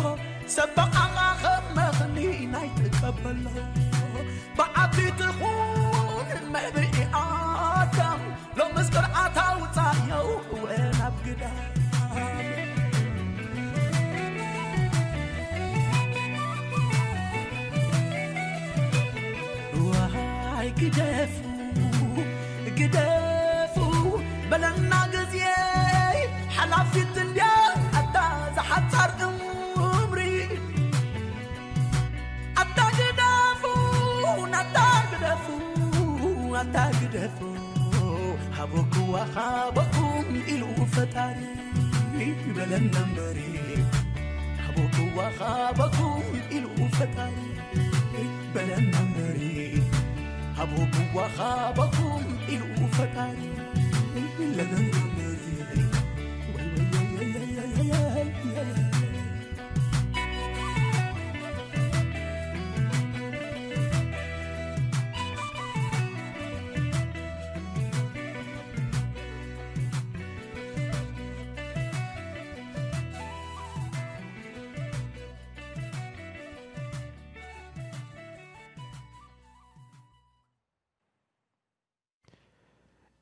ሰብ ብዓኻ ከም መኽኒ ናይ ትቀበሎ ብዓቢት ኹን መዕብኢ ኣዳም ሎምስ ቅርዓት ኣውጻዮ እወ ናብ ግዳም ዋይ ግደፉ ግደፉ በለና ግዜ ሓላፊት እንድያ ኣታ ዝሓጻር እምሪ ኣታ ግደፉ ኣታ ግደፉ ኣታ ግደፉ ሃበኩዋ ሃበኩም ኢሉ ፈጣሪ በለና እምበሪ ሃበኩዋ ሃበኩም ኢሉ ፈጣሪ በለና እምበሪ ሃበኩዋ ሃበኩም ኢሉ ፈጣሪ በለና እምበሪ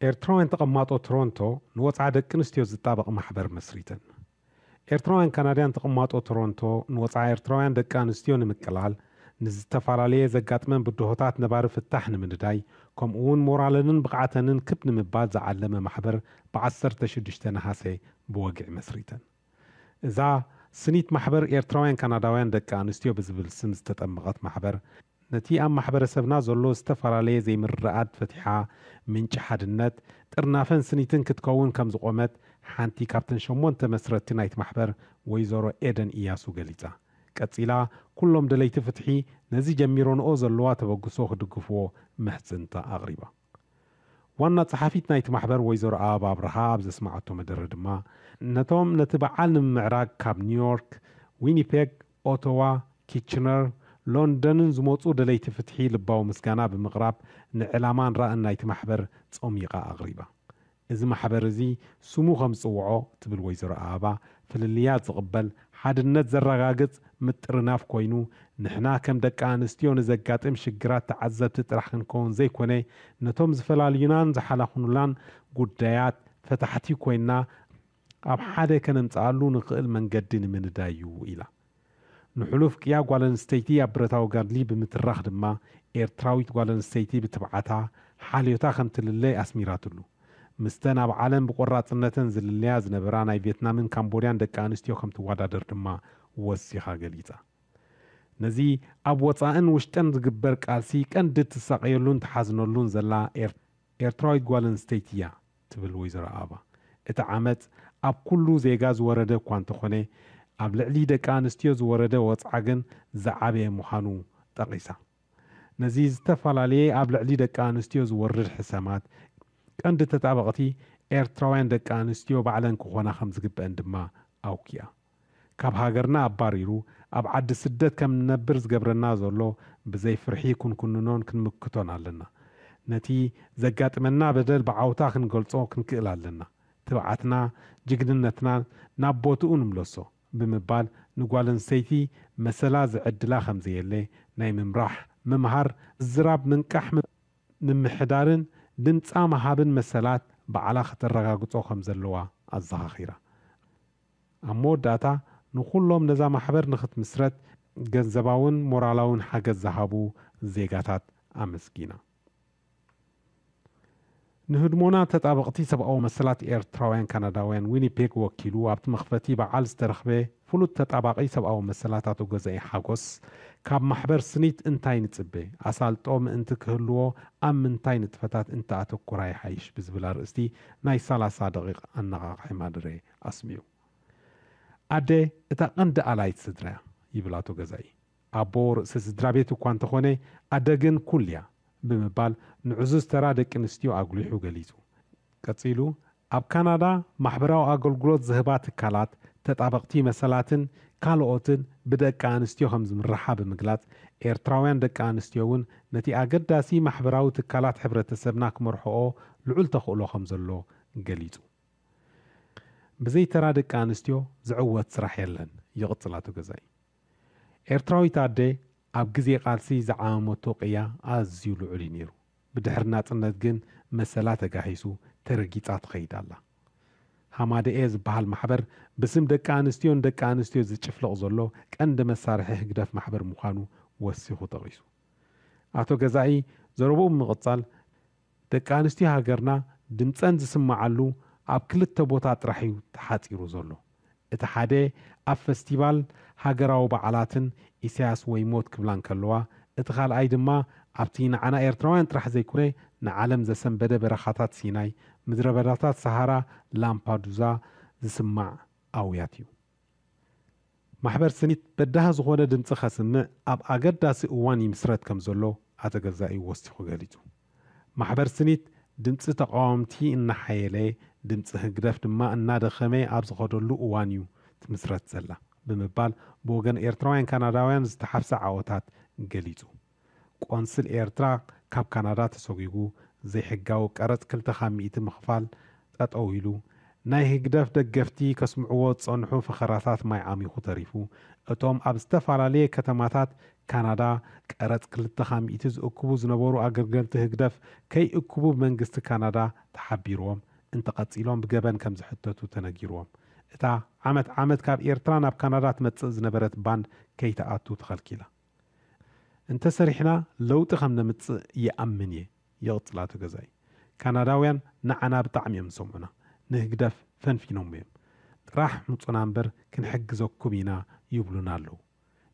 ኤርትራውያን ተቐማጦ ቶሮንቶ ንወጽዓ ደቂ ኣንስትዮ ዝጣበቕ ማሕበር መስሪተን። ኤርትራውያን ካናድያን ተቐማጦ ቶሮንቶ ንወፃኢ ኤርትራውያን ደቂ ኣንስትዮ ንምቅላል፣ ንዝተፈላለየ ዘጋጥመን ብድሆታት ነባሪ ፍታሕ ንምንዳይ፣ ከምኡ እውን ሞራለንን ብቕዓተንን ክብ ንምባል ዝዓለመ ማሕበር ብ ዓሰርተ ሽዱሽተ ነሃሰ ብወግዒ መስሪተን። እዛ ስኒት ማሕበር ኤርትራውያን ካናዳውያን ደቂ ኣንስትዮ ብዝብል ስም ዝተጠመቐት ማሕበር፣ ነቲ ኣብ ማሕበረሰብና ዘሎ ዝተፈላለየ ዘይምርድኣት ፈቲሓ፣ ምንጪ ሓድነት፣ ጥርናፈን ስኒትን ክትከውን ከም ዝቖመት ሓንቲ ካብተን ሸሞንተ መስረትቲ ናይቲ ማሕበር ወይዘሮ ኤደን ኢያሱ ገሊጻ። ቀጺላ፣ ኩሎም ደለይቲ ፍትሒ ነዚ ጀሚሮንኦ ዘለዋ ተበግሶ ክድግፍዎ ምሕጽንታ ኣቕሪባ። ዋና ጸሓፊት ናይቲ ማሕበር ወይዘሮ ኣበባ ኣብርሃ ኣብ ዘስማዓቶ መደረ ድማ፣ ነቶም ነቲ በዓል ንምምዕራግ ካብ ኒውዮርክ፣ ዊኒፔግ፣ ኦቶዋ፣ ኪችነር፣ ሎንደንን ዝመጹ ደለይቲ ፍትሒ ልባዊ ምስጋና ብምቕራብ፣ ንዕላማን ራእን ናይቲ ማሕበር ጸሚቓ ኣቕሪባ። እዚ ማሕበር እዚ ስሙ ከም ዝጽውዖ ትብል ወይዘሮ ኣበባ፣ ፍልልያት ዝቕበል፣ ሓድነት ዘረጋግጽ ምጥርናፍ ኮይኑ፣ ንሕና ከም ደቂ ኣንስትዮ ንዘጋጥም ሽግራት ተዓዘብቲ ጥራሕ ክንከውን ዘይኮነ፣ ነቶም ዝፈላልዩናን ዝሓላኹኑላን ጉዳያት ፈታሕቲ ኮይንና ኣብ ሓደ ከነምጽኣሉ ንኽእል መንገዲ ንምንዳይ እዩ ኢላ። ንሕሉፍ ቅያ ጓል ኣንስተይቲ ኣብ ብረታዊ ገድሊ ብምትራኽ ድማ፣ ኤርትራዊት ጓል ኣንስተይቲ ብትብዓታ፣ ሓልዮታ ከም ትልለይ ኣስሚራትሉ። ምስተን ኣብ ዓለም ብቆራጽነተን ዝልለያ ዝነበራ ናይ ቪየትናምን ካምቦድያን ደቂ ኣንስትዮ ከም ትወዳደር ድማ ወሲኻ ገሊጻ። ነዚ ኣብ ወጻእን ውሽጥን ዝግበር ቃልሲ ቀንዲ ትሳቐየሉን ትሓዝነሉን ዘላ ኤር-፣ ኤርትራዊት ጓል ኣንስተይቲ እያ ትብል ወይዘሮ ኣበባ። እቲ ዓመጽ ኣብ ኩሉ ዜጋ ዝወረደ እኳ እንተኾነ፣ ኣብ ልዕሊ ደቂ ኣንስትዮ ዝወረደ ወጽዓ ግን ዝዓበየ ምዃኑ ጠቒሳ። ነዚ ዝተፈላለየ ኣብ ልዕሊ ደቂ ኣንስትዮ ዝወርድ ሕሰማት ቀንዲ ተጣበቕቲ ኤርትራውያን ደቂ ኣንስትዮ ባዕለን ክኾና ከም ዝግበአን ድማ ኣውኪኣ። ካብ ሃገርና ኣባሪሩ ኣብ ዓዲ ስደት ከም ንነብር ዝገብረና ዘሎ ብዘይ ፍርሒ ክንኩንኖን ክንምክቶን ኣለና። ነቲ ዘጋጥመና በደል ብዓውታ ክንገልጾ ክንክእል ኣለና። ትብዓትና፣ ጅግንነትና ናብ ቦትኡ ንምለሶ ብምባል ንጓል ኣንስተይቲ መሰላ ዝዕድላ ከም ዘየለ ናይ ምምራሕ፣ ምምሃር፣ ምዝራብ፣ ምንቃሕ፣ ም-፣ ምምሕዳርን ድምጻ ምሃብን መሰላት ባዕላ ከተረጋግጾ ከም ዘለዋ ኣዘኻኺራ። ኣብ መወዳእታ ንኹሎም ነዛ ማሕበር ንኽትምስረት ገንዘባውን ሞራላውን ሓገዝ ዝሃቡ ዜጋታት ኣመስጊና። ንህድሞና ተጣበቕቲ ሰብኣዊ መሰላት ኤርትራውያን ካናዳውያን ዊኒፔግ ወኪሉ ኣብቲ መኽፈቲ በዓል ዝተረኽበ ፍሉጥ ተጣባቒ ሰብኣዊ መሰላት ኣቶ ገዛኢ ሓጎስ፣ ካብ ማሕበር ስኒት እንታይ ንጽበ፣ ኣሳልጦ ምእንቲ ክህልዎ ኣብ ምንታይ ንጥፈታት እንተኣተኩራ ይሓይሽ ብዝብል ኣርእስቲ ናይ ሰላሳ ደቂቕ ኣነቓቕሒ ማድረ ኣስሚዑ። ኣደ እታ ቀንዲ ኣላይት ስድራ እያ ይብል ኣቶ ገዛኢ። ኣቦ ርእሲ ስድራ ቤት እኳ እንተኾነ፣ ኣደ ግን ኩል እያ ብምባል ንዕዙዝ ተራ ደቂ ኣንስትዮ ኣጉሊሑ ገሊጹ። ቀጺሉ፣ ኣብ ካናዳ ማሕበራዊ ኣገልግሎት ዝህባ ትካላት፣ ተጣበቕቲ መሰላትን ካልኦትን ብደቂ ኣንስትዮ ከም ዝምርሓ ብምግላጽ፣ ኤርትራውያን ደቂ ኣንስትዮ እውን ነቲ ኣገዳሲ ማሕበራዊ ትካላት ሕብረተሰብና ክመርሕኦ ልዑል ተኽእሎ ከም ዘሎ ገሊጹ። ብዘይ ተራ ደቂ ኣንስትዮ ዝዕወት ስራሕ የለን፣ ይቕጽል ኣቶ ገዛኢ። ኤርትራዊት ኣደ ኣብ ግዜ ቃልሲ ዝዓመመቶ ቅያ ኣዝዩ ልዑል እዩ ነይሩ። ብድሕሪ ናጽነት ግን መሰላ ተጋሂሱ ተረጊጻ ትኸይድ ኣላ። ሃማደኤ ዝበሃል ማሕበር ብስም ደቂ ኣንስትዮን ደቂ ኣንስትዮ ዝጭፍልቕ ዘሎ ቀንዲ መሳርሒ ህግደፍ ማሕበር ምዃኑ ወሲኹ ጠቒሱ። ኣቶ ገዛኢ ዘረብኡ ብምቕጻል፣ ደቂ ኣንስትዮ ሃገርና ድምጸን ዝስማዓሉ ኣብ ክልተ ቦታ ጥራሕ እዩ ተሓጺሩ ዘሎ። እቲ ሓደ ኣብ ፈስቲቫል ሃገራዊ በዓላትን ኢሳያስ ወይ ሞት ክብላ እንከለዋ፣ እቲ ካልኣይ ድማ ኣብቲ ንዓና ኤርትራውያን ጥራሕ ዘይኮነ ንዓለም ዘሰንበደ በረኻታት ሲናይ፣ ምድረ በዳታት ሰሃራ፣ ላምፓዱዛ ዝስማዕ ኣውያት እዩ። ማሕበር ስኒት በዳሂ ዝኾነ ድምጺ ከስምዕ ኣብ ኣገዳሲ እዋን ይምስረት ከም ዘሎ ኣቶ ገዛኢ ወሲኹ ገሊጹ። ማሕበር ስኒት ድምጺ ተቓወምቲ እናሓየለ፣ ድምጺ ህግደፍ ድማ እናደኸመ ኣብ ዝኸደሉ እዋን እዩ ትምስረት ዘላ ብምባል ብወገን ኤርትራውያን ካናዳውያን ዝተሓፍሰ ዓወታት ገሊጹ። ቆንስል ኤርትራ ካብ ካናዳ ተሰጒጉ፣ ዘይሕጋዊ ቀረጽ ክልተ ካብ ሚእቲ ምኽፋል ጠጠው ኢሉ፣ ናይ ህግደፍ ደገፍቲ ከስምዕዎ ዝጸንሑ ፈኸራታት ማይ ዓሚኹ ተሪፉ፣ እቶም ኣብ ዝተፈላለየ ከተማታት ካናዳ ቀረጽ ክልተ ካብ ሚእቲ ዝእክቡ ዝነበሩ ኣገልገልቲ ህግደፍ ከይእክቡ ብመንግስቲ ካናዳ ተሓቢርዎም፣ እንተቐጺሎም ብገበን ከም ዝሕተቱ ተነጊርዎም። እታ ዓመት ዓመት ካብ ኤርትራ ናብ ካናዳ ትመጽእ ዝነበረት ባንድ ከይትኣቱ ተኸልኪላ። "እንተሰሪሕና ለውጢ ከም ነምጽእ ይኣምን እየ" ይቕጽል ኣቶ ገዛኢ። "ካናዳውያን ንዓና ብጣዕሚ እዮም ዝሰምዑና፣ ንህግደፍ ፈንፊኖም እዮም። ጥራሕ ምጹና እምበር ክንሕግዘኩም ኢና ይብሉና ኣለዉ"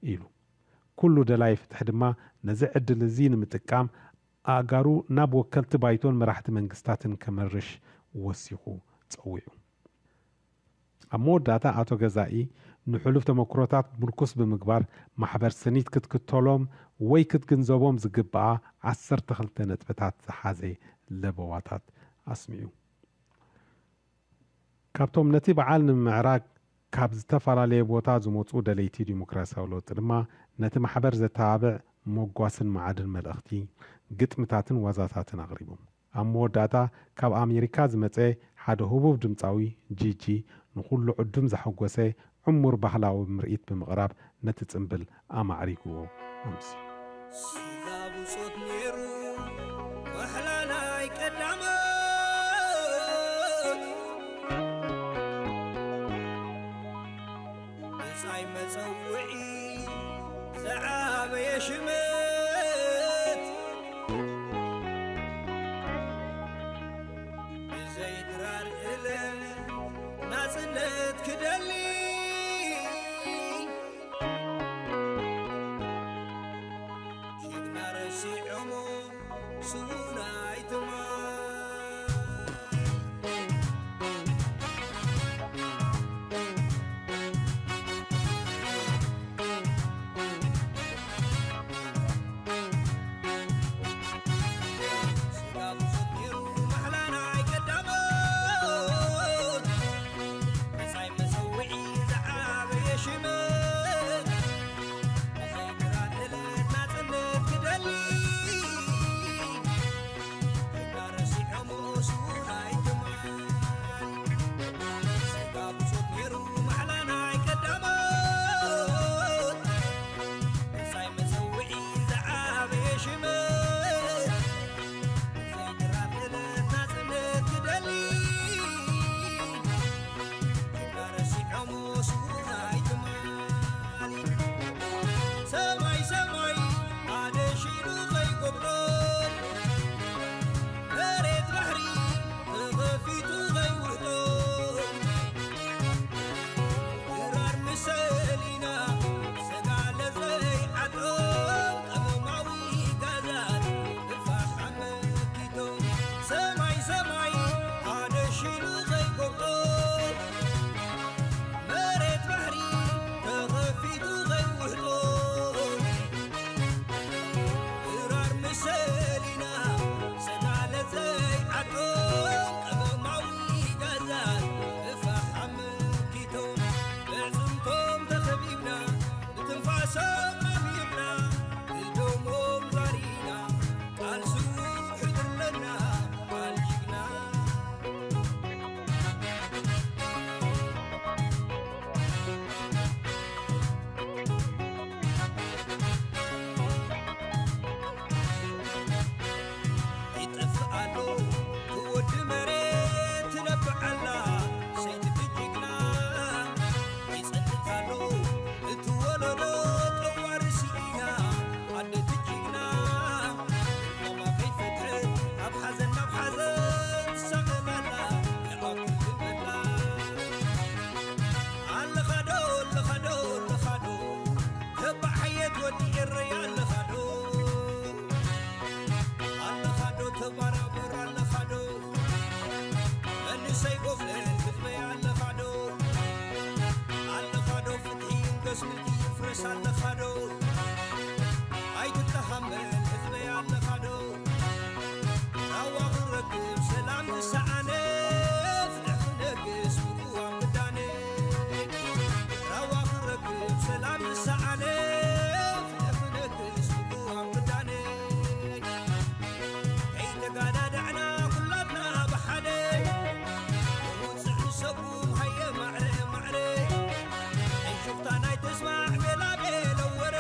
ኢሉ። ኩሉ ደላይ ፍትሒ ድማ ነዚ ዕድል እዚ ንምጥቃም ኣእጋሩ ናብ ወከልቲ ባይቶን መራሕቲ መንግስታትን ከመርሽ ወሲኹ ጸዊዑ። ኣብ መወዳእታ ኣቶ ገዛኢ ንሕሉፍ ተመክሮታት ምርኩስ ብምግባር ማሕበር ስኒት ክትክተሎም ወይ ክትግንዘቦም ዝግብኣ ዓሰርተ ክልተ ነጥብታት ዝሓዘ ለበዋታት ኣስሚዑ። ካብቶም ነቲ በዓል ንምምዕራግ ካብ ዝተፈላለየ ቦታ ዝመጹ ደለይቲ ዲሞክራሲያዊ ለውጢ ድማ ነቲ ማሕበር ዘተባብዕ መጓስን መዓድን መልእኽቲ፣ ግጥምታትን ዋዛታትን ኣቕሪቦም። ኣብ መወዳእታ ካብ ኣሜሪካ ዝመጸ ሓደ ህቡብ ድምጻዊ ጂጂ ንኹሉ ዕዱም ዘሐጎሰ ዕሙር ባህላዊ ምርኢት ብምቕራብ ነቲ ጽምብል ኣማዕሪግዎ ኣምስዩ። ስጋ ብጾት ነይሩ ዋሕላ ናይ ቀዳሞት፣ ብጻይ መጸውዒ ዝዓበየ ሽመት፣ ብዘይ ድራር እለ ናጽነት ክደሊ፣ ጅግና ረሲዖሞ ስዉናይ ትማል። ሰማይ ሰማይ ሓደ ሽሉ ዘይጎብሎ፣ መሬት ባሕሪ ተኸፊቱ ዘይውሕጦ፣ ድራር ምሰሊና ሰጋለ ዘይዓጦ፣ ቀመማዊ ጋዛት ብፋሕ ኣመኪቶ፣ ሰማይ ሰማይ ሓደ ሽሉ ዘይጎብሎ፣ መሬት ባሕሪ ተኸፊቱ ዘይውሕጦ፣ ድራር ምሰሊና ሰጋለ ዘይዓጦ፣ ቀመማዊ ጋዛት ብፋሕ ኣመኪቶ፣ ብዕጽምቶም ተኸቢብና፣ ብትንፋሶም ኣሚርና፣ ብደሞም ዛሪና፣ ቃል ስዉእ ሕድርለና፣ ቃል ጅግና። ይጠፍእ ኣሎ እቲ ወዲ መሬት ትነብዕ ኣላ ሰይቲ ጅግና። ይጸንት ኣሎ እቲ ወለዶ ጠዋሪ ስኢና ኣደቲ ጅግና። ማማ ከይፈትሐት ካብ ሓዘን ናብ ሓዘን ትሳቐም ኣላ ይኣክል ዝበላ። ኣለኻ ዶ ኣለኻ ዶ ኣለኻ ዶ ተባዕ ሓየት ወዲ ኤረይ ኣለኻ ዶ? ኣለኻ ዶ ተባራበር ኣለኻ ዶ? መንእሰይ ጎብለል ህዝበይ ኣለኻ ዶ? ኣለኻ ዶ ፍትሒ ይንገስ ምልኪ ይፍረስ ኣለኻ ዶ? ኣይትተሃመል ህዝበይ ኣለኻ ዶ? ራዋ ክረክብ ሰላም ዝሰኣነ ፍትሒ ክነግስ ብቅዋም ክዳነ። ራዋ ክረክብ ሰላም ዝሰኣነ ፍትሒ ክነግስ ብቅዋም ክዳነ። ከይተጋዳዳዕና ኩላትና ብሓደ፣ ንውፅዕ ንሰጉም ሃየ ማዕረ ማዕረ። ኣይሹፍታ ናይ ተስማዕ ቤላ ቤለ ወረ፣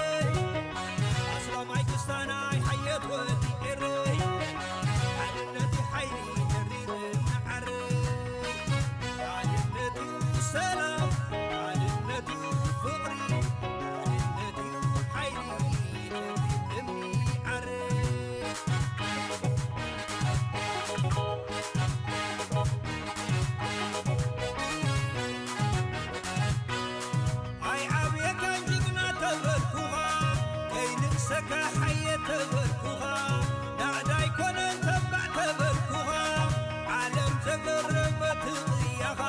ተካሓየ ተበልኩኻ፣ ናዕዳ ኣይኮነን ተባዕ ተበልኩኻ፣ ዓለም ዘገረመት ቅያኻ፣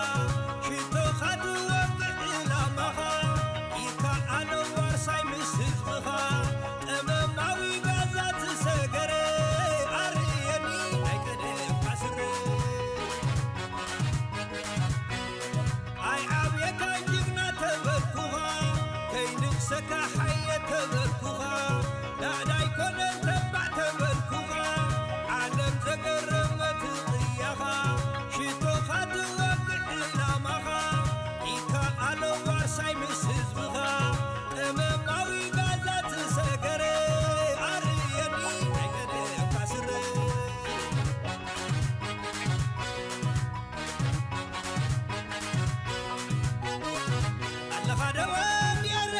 ሽቶኻ ትወቅዕ ዕላማኻ፣ ይከኣሎ ዋርሳይ ምስ ህዝብኻ፣ ጠመማዊ ጋዛ ትሰገረ፣ ኣርእየኒ ናይ ቀደምካ ስረ። ኣይ ኣብየካ ጅግና ተበልኩኻ፣ ከይንቕሰካ ሓየ ተበልኩኻ፣ ናዕዳ ኣይኮነን ተባዕ ተበልኩኻ፣ ዓለም ዘገረመት ቅያኻ፣ ሽቶኻ ትወቅዕ ዕላማኻ፣ ይከኣሎ ዋርሳይ ምስ ህዝብኻ፣ ጠመማዊ ጋዛ ትሰገረ፣ ኣርእየኒ ናይ ቀደምካ ስረ። ኣለኻ ደወል የረ፣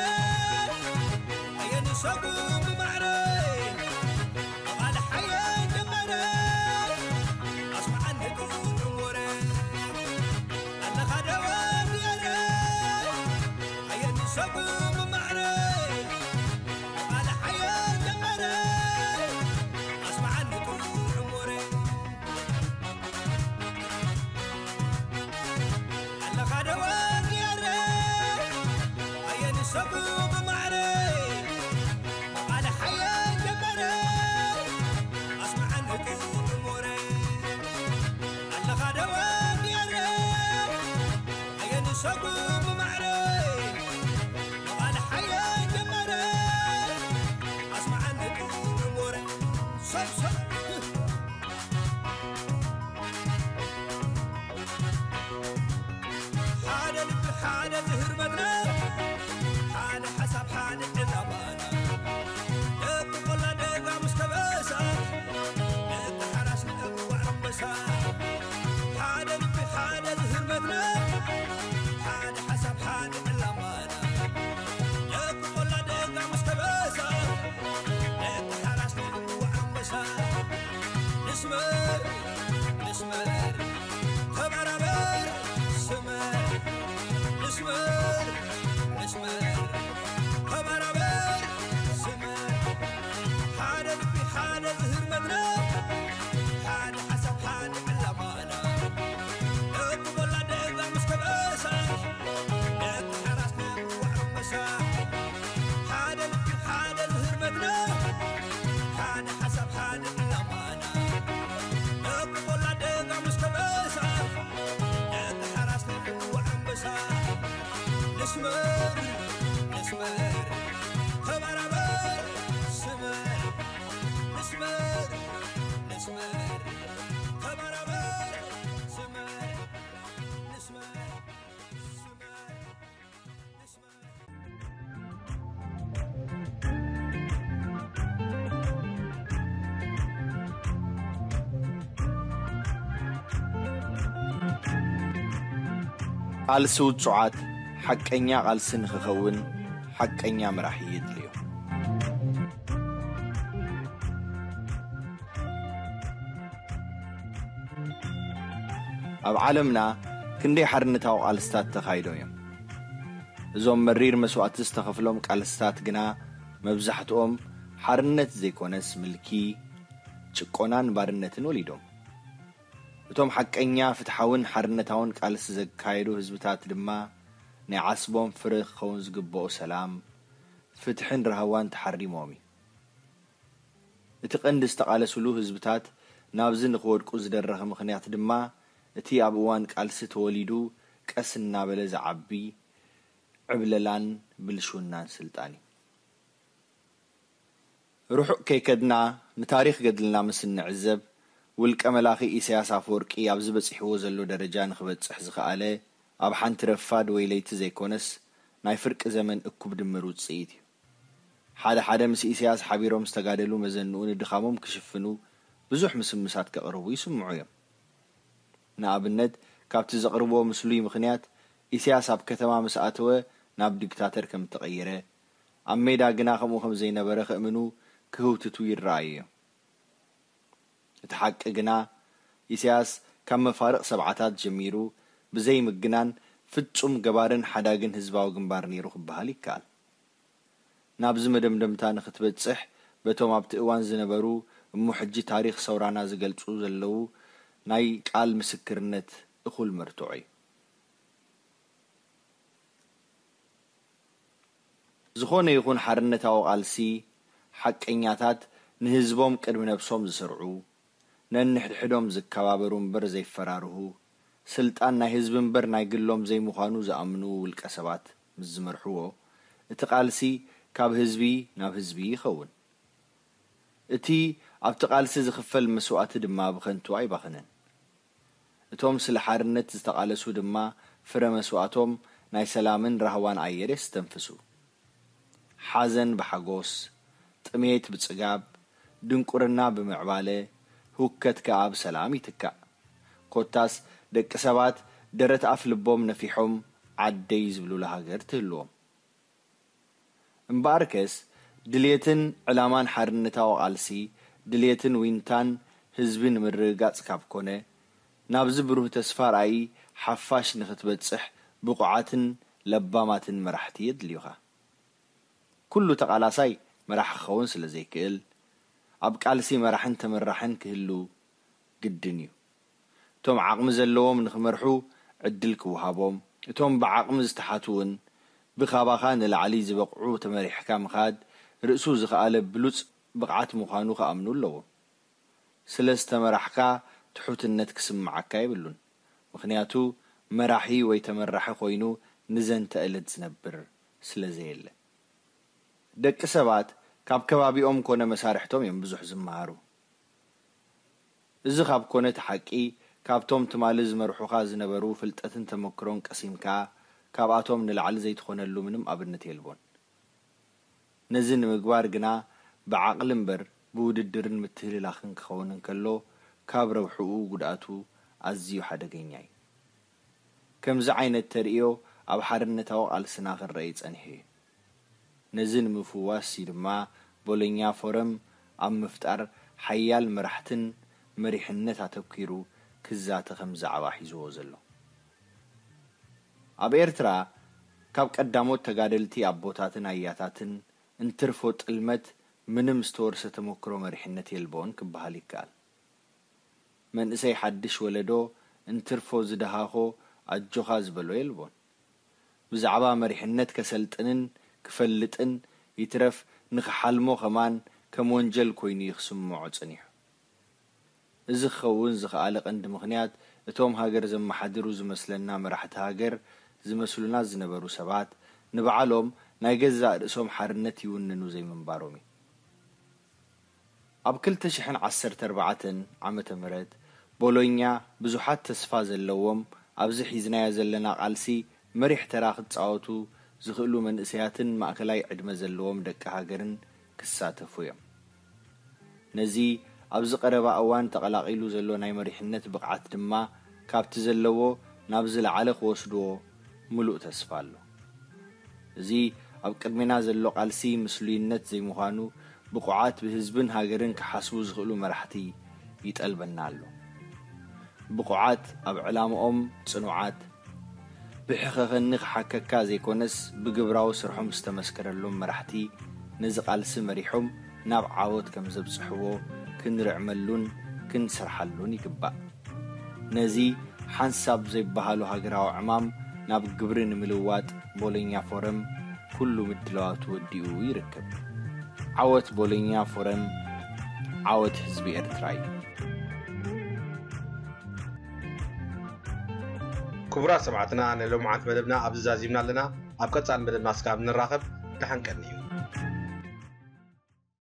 ኣየንሰጉ ብማዕረ፣ ኣቓልሓየ ጀመረ፣ ኣስማዓኒ ቁጥዑም ወረ። ኣለኻ ደወል የረ፣ ኣየንሰጉ ብማዕረ፣ ኣቓልሓየ ጀመረ፣ ኣስማዓኒ ቁጥዑም ወረ። ኣለኻ ደወል የረ፣ ኣየንሰጉ ብማዕረ፣ ኣቓልሓየ ጀመረ፣ ኣስማዓኒ ቁጥዑም ወረ። ኣለኻ ደወል የረ፣ ኣየንሰጉ ብማዕረ፣ ኣቓልሓየ ጀመረ፣ ኣስማዓኒ ቁጥዑም ወረ። ሰብ ሰብ ሓደ ልቢ ሓደ ዝህር መትነ፣ ሓደ ሓሳብ ሓደ ዕላማና፣ ደቂ ቆላ ደጋ ምስ ከበሳ፣ ደቂ ሓራስ ንእግሩ ኣንበሳ። ሓደ ልቢ ሓደ ዝህር መትነ፣ ሓደ ሓሳብ ሓደ ዕላማና፣ ደቂ ቆላ ደጋ ምስ ከበሳ፣ ደቂ ሓራስ ንእግሩ ኣንበሳ። ንስመር፣ ንስመር፣ ተበራበር፣ ስመር። ንስመር፣ ንስመር፣ ተበራበር፣ ስመር። ሓደ ልቢ፣ ሓደ ዝህር መትነ፣ ሓደ ሓሳብ፣ ሓደ ዕላማና። ደቂ ቆላ ደጋ ምስ ከበሳ፣ ደቂ ሓራስ ንእግሩ ኣንበሳ። ሓደ ልቢ፣ ሓደ ዝህር መትነ፣ ሓደ ሓሳብ፣ ሓደ ዕላማና። ደቂ ቆላ ደጋ ምስ ከበሳ፣ ደቂ ሓራስ ንእግሩ ኣንበሳ። ንስመር፣ ንስመር፣ ተበራበር፣ ስመር። ንስመር፣ ንስመር፣ ተበራበር፣ ስመር። ንስመር፣ ስመር፣ ንስመር። ቃልሲ ውጹዓት ሓቀኛ ቃልሲ ንኽኸውን ሓቀኛ መራሒ የድልዮ። ኣብ ዓለምና ክንደይ ሓርነታዊ ቃልስታት ተኻይዶም እዮም። እዞም መሪር መስዋእቲ ዝተኸፍሎም ቃልስታት ግና መብዛሕትኦም ሓርነት ዘይኮነስ ምልኪ፣ ጭቆናን ባርነትን ወሊዶም። እቶም ሓቀኛ፣ ፍትሓውን ሓርነታውን ቃልሲ ዘካየዱ ህዝብታት ድማ ናይ ዓስቦም ፍረ ክኸውን ዝግብኦ ሰላም፣ ፍትሕን ራህዋን ተሓሪሞም እዩ። እቲ ቀንዲ ዝተቓለስሉ ህዝብታት ናብዚ ንኽወድቁ ዝደረኸ ምኽንያት ድማ እቲ ኣብ እዋን ቃልሲ ተወሊዱ ቀስ እናበለ ዝዓቢ ዕብለላን ብልሽውናን ስልጣን እዩ። ርሑቕ ከይከድና ንታሪኽ ገድልና ምስ እንዕዘብ፣ ውልቀ መላኺ ኢሳያስ ኣፈወርቂ ኣብዚ በጺሕዎ ዘሎ ደረጃ ንኽበጽሕ ዝኸኣለ ኣብ ሓንቲ ረፋድ ወይ ለይቲ ዘይኮነስ ናይ ፍርቂ ዘመን እኩብ ድምር ውጽኢት እዩ። ሓደ ሓደ ምስ ኢሳያስ ሓቢሮም ዝተጋደሉ መዘንኡ ንድኻሞም ክሽፍኑ ብዙሕ ምስምሳት ከቕርቡ ይስምዑ እዮም። ንኣብነት፣ ካብቲ ዘቕርብዎ ምስሉይ ምኽንያት፣ ኢሳያስ ኣብ ከተማ ምስ ኣተወ ናብ ዲክታተር ከም እተቐየረ፣ ኣብ ሜዳ ግና ከምኡ ከም ዘይነበረ ከእምኑ ክህውትቱ ይረኣዩ እዮም። እቲ ሓቂ ግና፣ ኢሳያስ ካብ መፋርቕ ሰብዓታት ጀሚሩ ብዘይ ምግናን ፍጹም ገባርን ሓዳግን ህዝባዊ ግንባር ነይሩ ክበሃል ይከኣል። ናብዚ መደምደምታ ንኽትበጽሕ በቶም ኣብቲ እዋን ዝነበሩ እሞ ሕጂ ታሪኽ ሰውራና ዝገልጹ ዘለዉ ናይ ቃል ምስክርነት እኹል መርትዖ እዩ። ዝኾነ ይኹን ሓርነታዊ ቃልሲ ሓቀኛታት ንህዝቦም ቅድሚ ነብሶም ዝሰርዑ፣ ነንሕድሕዶም ዝከባበሩ እምበር ዘይፈራርሁ፣ ስልጣን ናይ ህዝቢ እምበር ናይ ግሎም ዘይምዃኑ ዝኣምኑ ውልቀ ሰባት ምስ ዝመርሕዎ፣ እቲ ቃልሲ ካብ ህዝቢ ናብ ህዝቢ ይኸውን። እቲ ኣብቲ ቃልሲ ዝኽፈል መስዋእቲ ድማ ብኸንቱ ኣይባኽንን። እቶም ስለ ሓርነት ዝተቓለሱ ድማ ፍረ መስዋእቶም ናይ ሰላምን ራህዋን ኣየር የስተንፍሱ። ሓዘን ብሓጎስ፣ ጥሜት ብጽጋብ፣ ድንቁርና ብምዕባለ፣ ህውከት ከኣ ብሰላም ይትካእ። ኮታስ ደቂ ሰባት ደረት ኣፍ ልቦም ነፊሖም ዓደይ ዝብሉላ ሃገር ትህልዎም። እምበኣርከስ ድልየትን ዕላማን ሓርነታዊ ቃልሲ ድልየትን ዊንታን ህዝቢ ንምርግጋጽ ካብ ኮነ፣ ናብዚ ብሩህ ተስፋ ራእይ ሓፋሽ ንኽትበጽሕ ብቑዓትን ለባማትን መራሕቲ የድልዩኻ። ኩሉ ተቓላሳይ መራሒ ክኸውን ስለ ዘይክእል፣ ኣብ ቃልሲ መራሕን ተመራሕን ክህሉ ግድን እዩ። እቶም ዓቕሚ ዘለዎም ንኽመርሑ ዕድል ክወሃቦም፣ እቶም ብዓቕሚ ዝተሓቱ እውን ብኻባኻ ንላዕሊ ዝበቕዑ ተመሪሕካ ምኻድ ርእሱ ዝኸኣለ ብሉጽ ብቕዓት ምዃኑ ክኣምኑ ኣለዎም። ስለ ዝተመራሕካ ትሑትነት ክስምዓካ የብሉን። ምኽንያቱ መራሒ ወይ ተመራሒ ኮይኑ ንዘንተ ዕለት ዝነብር ስለ ዘየለ። ደቂ ሰባት ካብ ከባቢኦም ኮነ መሳርሕቶም እዮም ብዙሕ ዝመሃሩ። እዚ ካብ ኮነ እቲ ሓቂ ካብቶም ትማሊ ዝመርሑኻ ዝነበሩ ፍልጠትን ተመክሮን ቀሲምካ ካብኣቶም ንላዕሊ ዘይትኾነሉ ምንም ኣብነት የልቦን። ነዚ ንምግባር ግና ብዓቕሊ እምበር ብውድድርን ምትህልላኽን ክኸውን እንከሎ ካብ ረብሕኡ ጉድኣቱ ኣዝዩ ሓደገኛ እዩ። ከምዚ ዓይነት ተርእዮ ኣብ ሓርነታዊ ቃልስና ክረኣይ ጸኒሑ እዩ። ነዚ ንምፍዋስ እዩ ድማ ቦሎኛ ፎረም ኣብ ምፍጣር ሓያል መራሕትን መሪሕነት ኣተኲሩ ክዛተ ከም ዛዕባ ሒዝዎ ዘሎ። ኣብ ኤርትራ ካብ ቀዳሞት ተጋደልቲ ኣቦታትን ኣያታትን እንትርፎ ጥልመት ምንም ዝተወርሰ ተመክሮ መሪሕነት የልቦን ክበሃል ይከኣል። መንእሰይ ሓድሽ ወለዶ እንትርፎ ዝደሃኾ ኣጆኻ ዝበሎ የልቦን። ብዛዕባ መሪሕነት ከሰልጥንን ክፈልጥን ይትረፍ ንኽሓልሞ ከማን ከም ወንጀል ኮይኑ እዩ ክስምዖ ጸኒሑ። እዚ ክኸውን ዝኸኣለ ቀንዲ ምኽንያት እቶም ሃገር ዘመሓድሩ ዝመስለና መራሕቲ ሃገር ዝመስሉና ዝነበሩ ሰባት ንባዕሎም ናይ ገዛእ ርእሶም ሓርነት ይውንኑ ዘይምንባሮም እዩ። ኣብ ክልተ ሽሕን ዓሰርተ ኣርባዕተን ዓመተ ምህረት ቦሎኛ ብዙሓት ተስፋ ዘለዎም ኣብዚ ሒዝናዮ ዘለና ቃልሲ መሪሕ ተራ ክጻወቱ ዝኽእሉ መንእሰያትን ማእከላይ ዕድመ ዘለዎም ደቂ ሃገርን ክሳተፉ እዮም። ነዚ ኣብዚ ቀረባ እዋን ተቐላቒሉ ዘሎ ናይ መሪሕነት ብቕዓት ድማ ካብቲ ዘለዎ ናብ ዝለዓለ ክወስድዎ ምሉእ ተስፋ ኣሎ። እዚ ኣብ ቅድሜና ዘሎ ቃልሲ ምስሉይነት ዘይምዃኑ ብቑዓት ብህዝብን ሃገርን ክሓስቡ ዝኽእሉ መራሕቲ ይጠልበና ኣሎ። ብቑዓት ኣብ ዕላምኦም ጽኑዓት፣ ብሕኸኸኒ ክሓከካ ዘይኮነስ ብግብራዊ ስርሖም ዝተመስከረሎም መራሕቲ ነዚ ቃልሲ መሪሖም ናብ ዓወት ከም ዘብጽሕዎ ክንርዕመሉን ክንሰርሓሉን ይግባእ። ነዚ ሓንሳብ ዘይበሃሎ ሃገራዊ ዕማም ናብ ግብሪ ንምልዋጥ ቦሎኛ ፎረም ኩሉ ምድላዋቱ ወዲኡ ይርከብ። ዓወት ቦሎኛ ፎረም፣ ዓወት ህዝቢ ኤርትራ እዩ። ክቡራት ሰማዕትና፣ ንሎምዓንቲ መደብና ኣብዚ ዛዚምና ኣለና። ኣብ ቀጻሊ መደብና እስካብ ንራኸብ፣ ደሓን ቀኒ።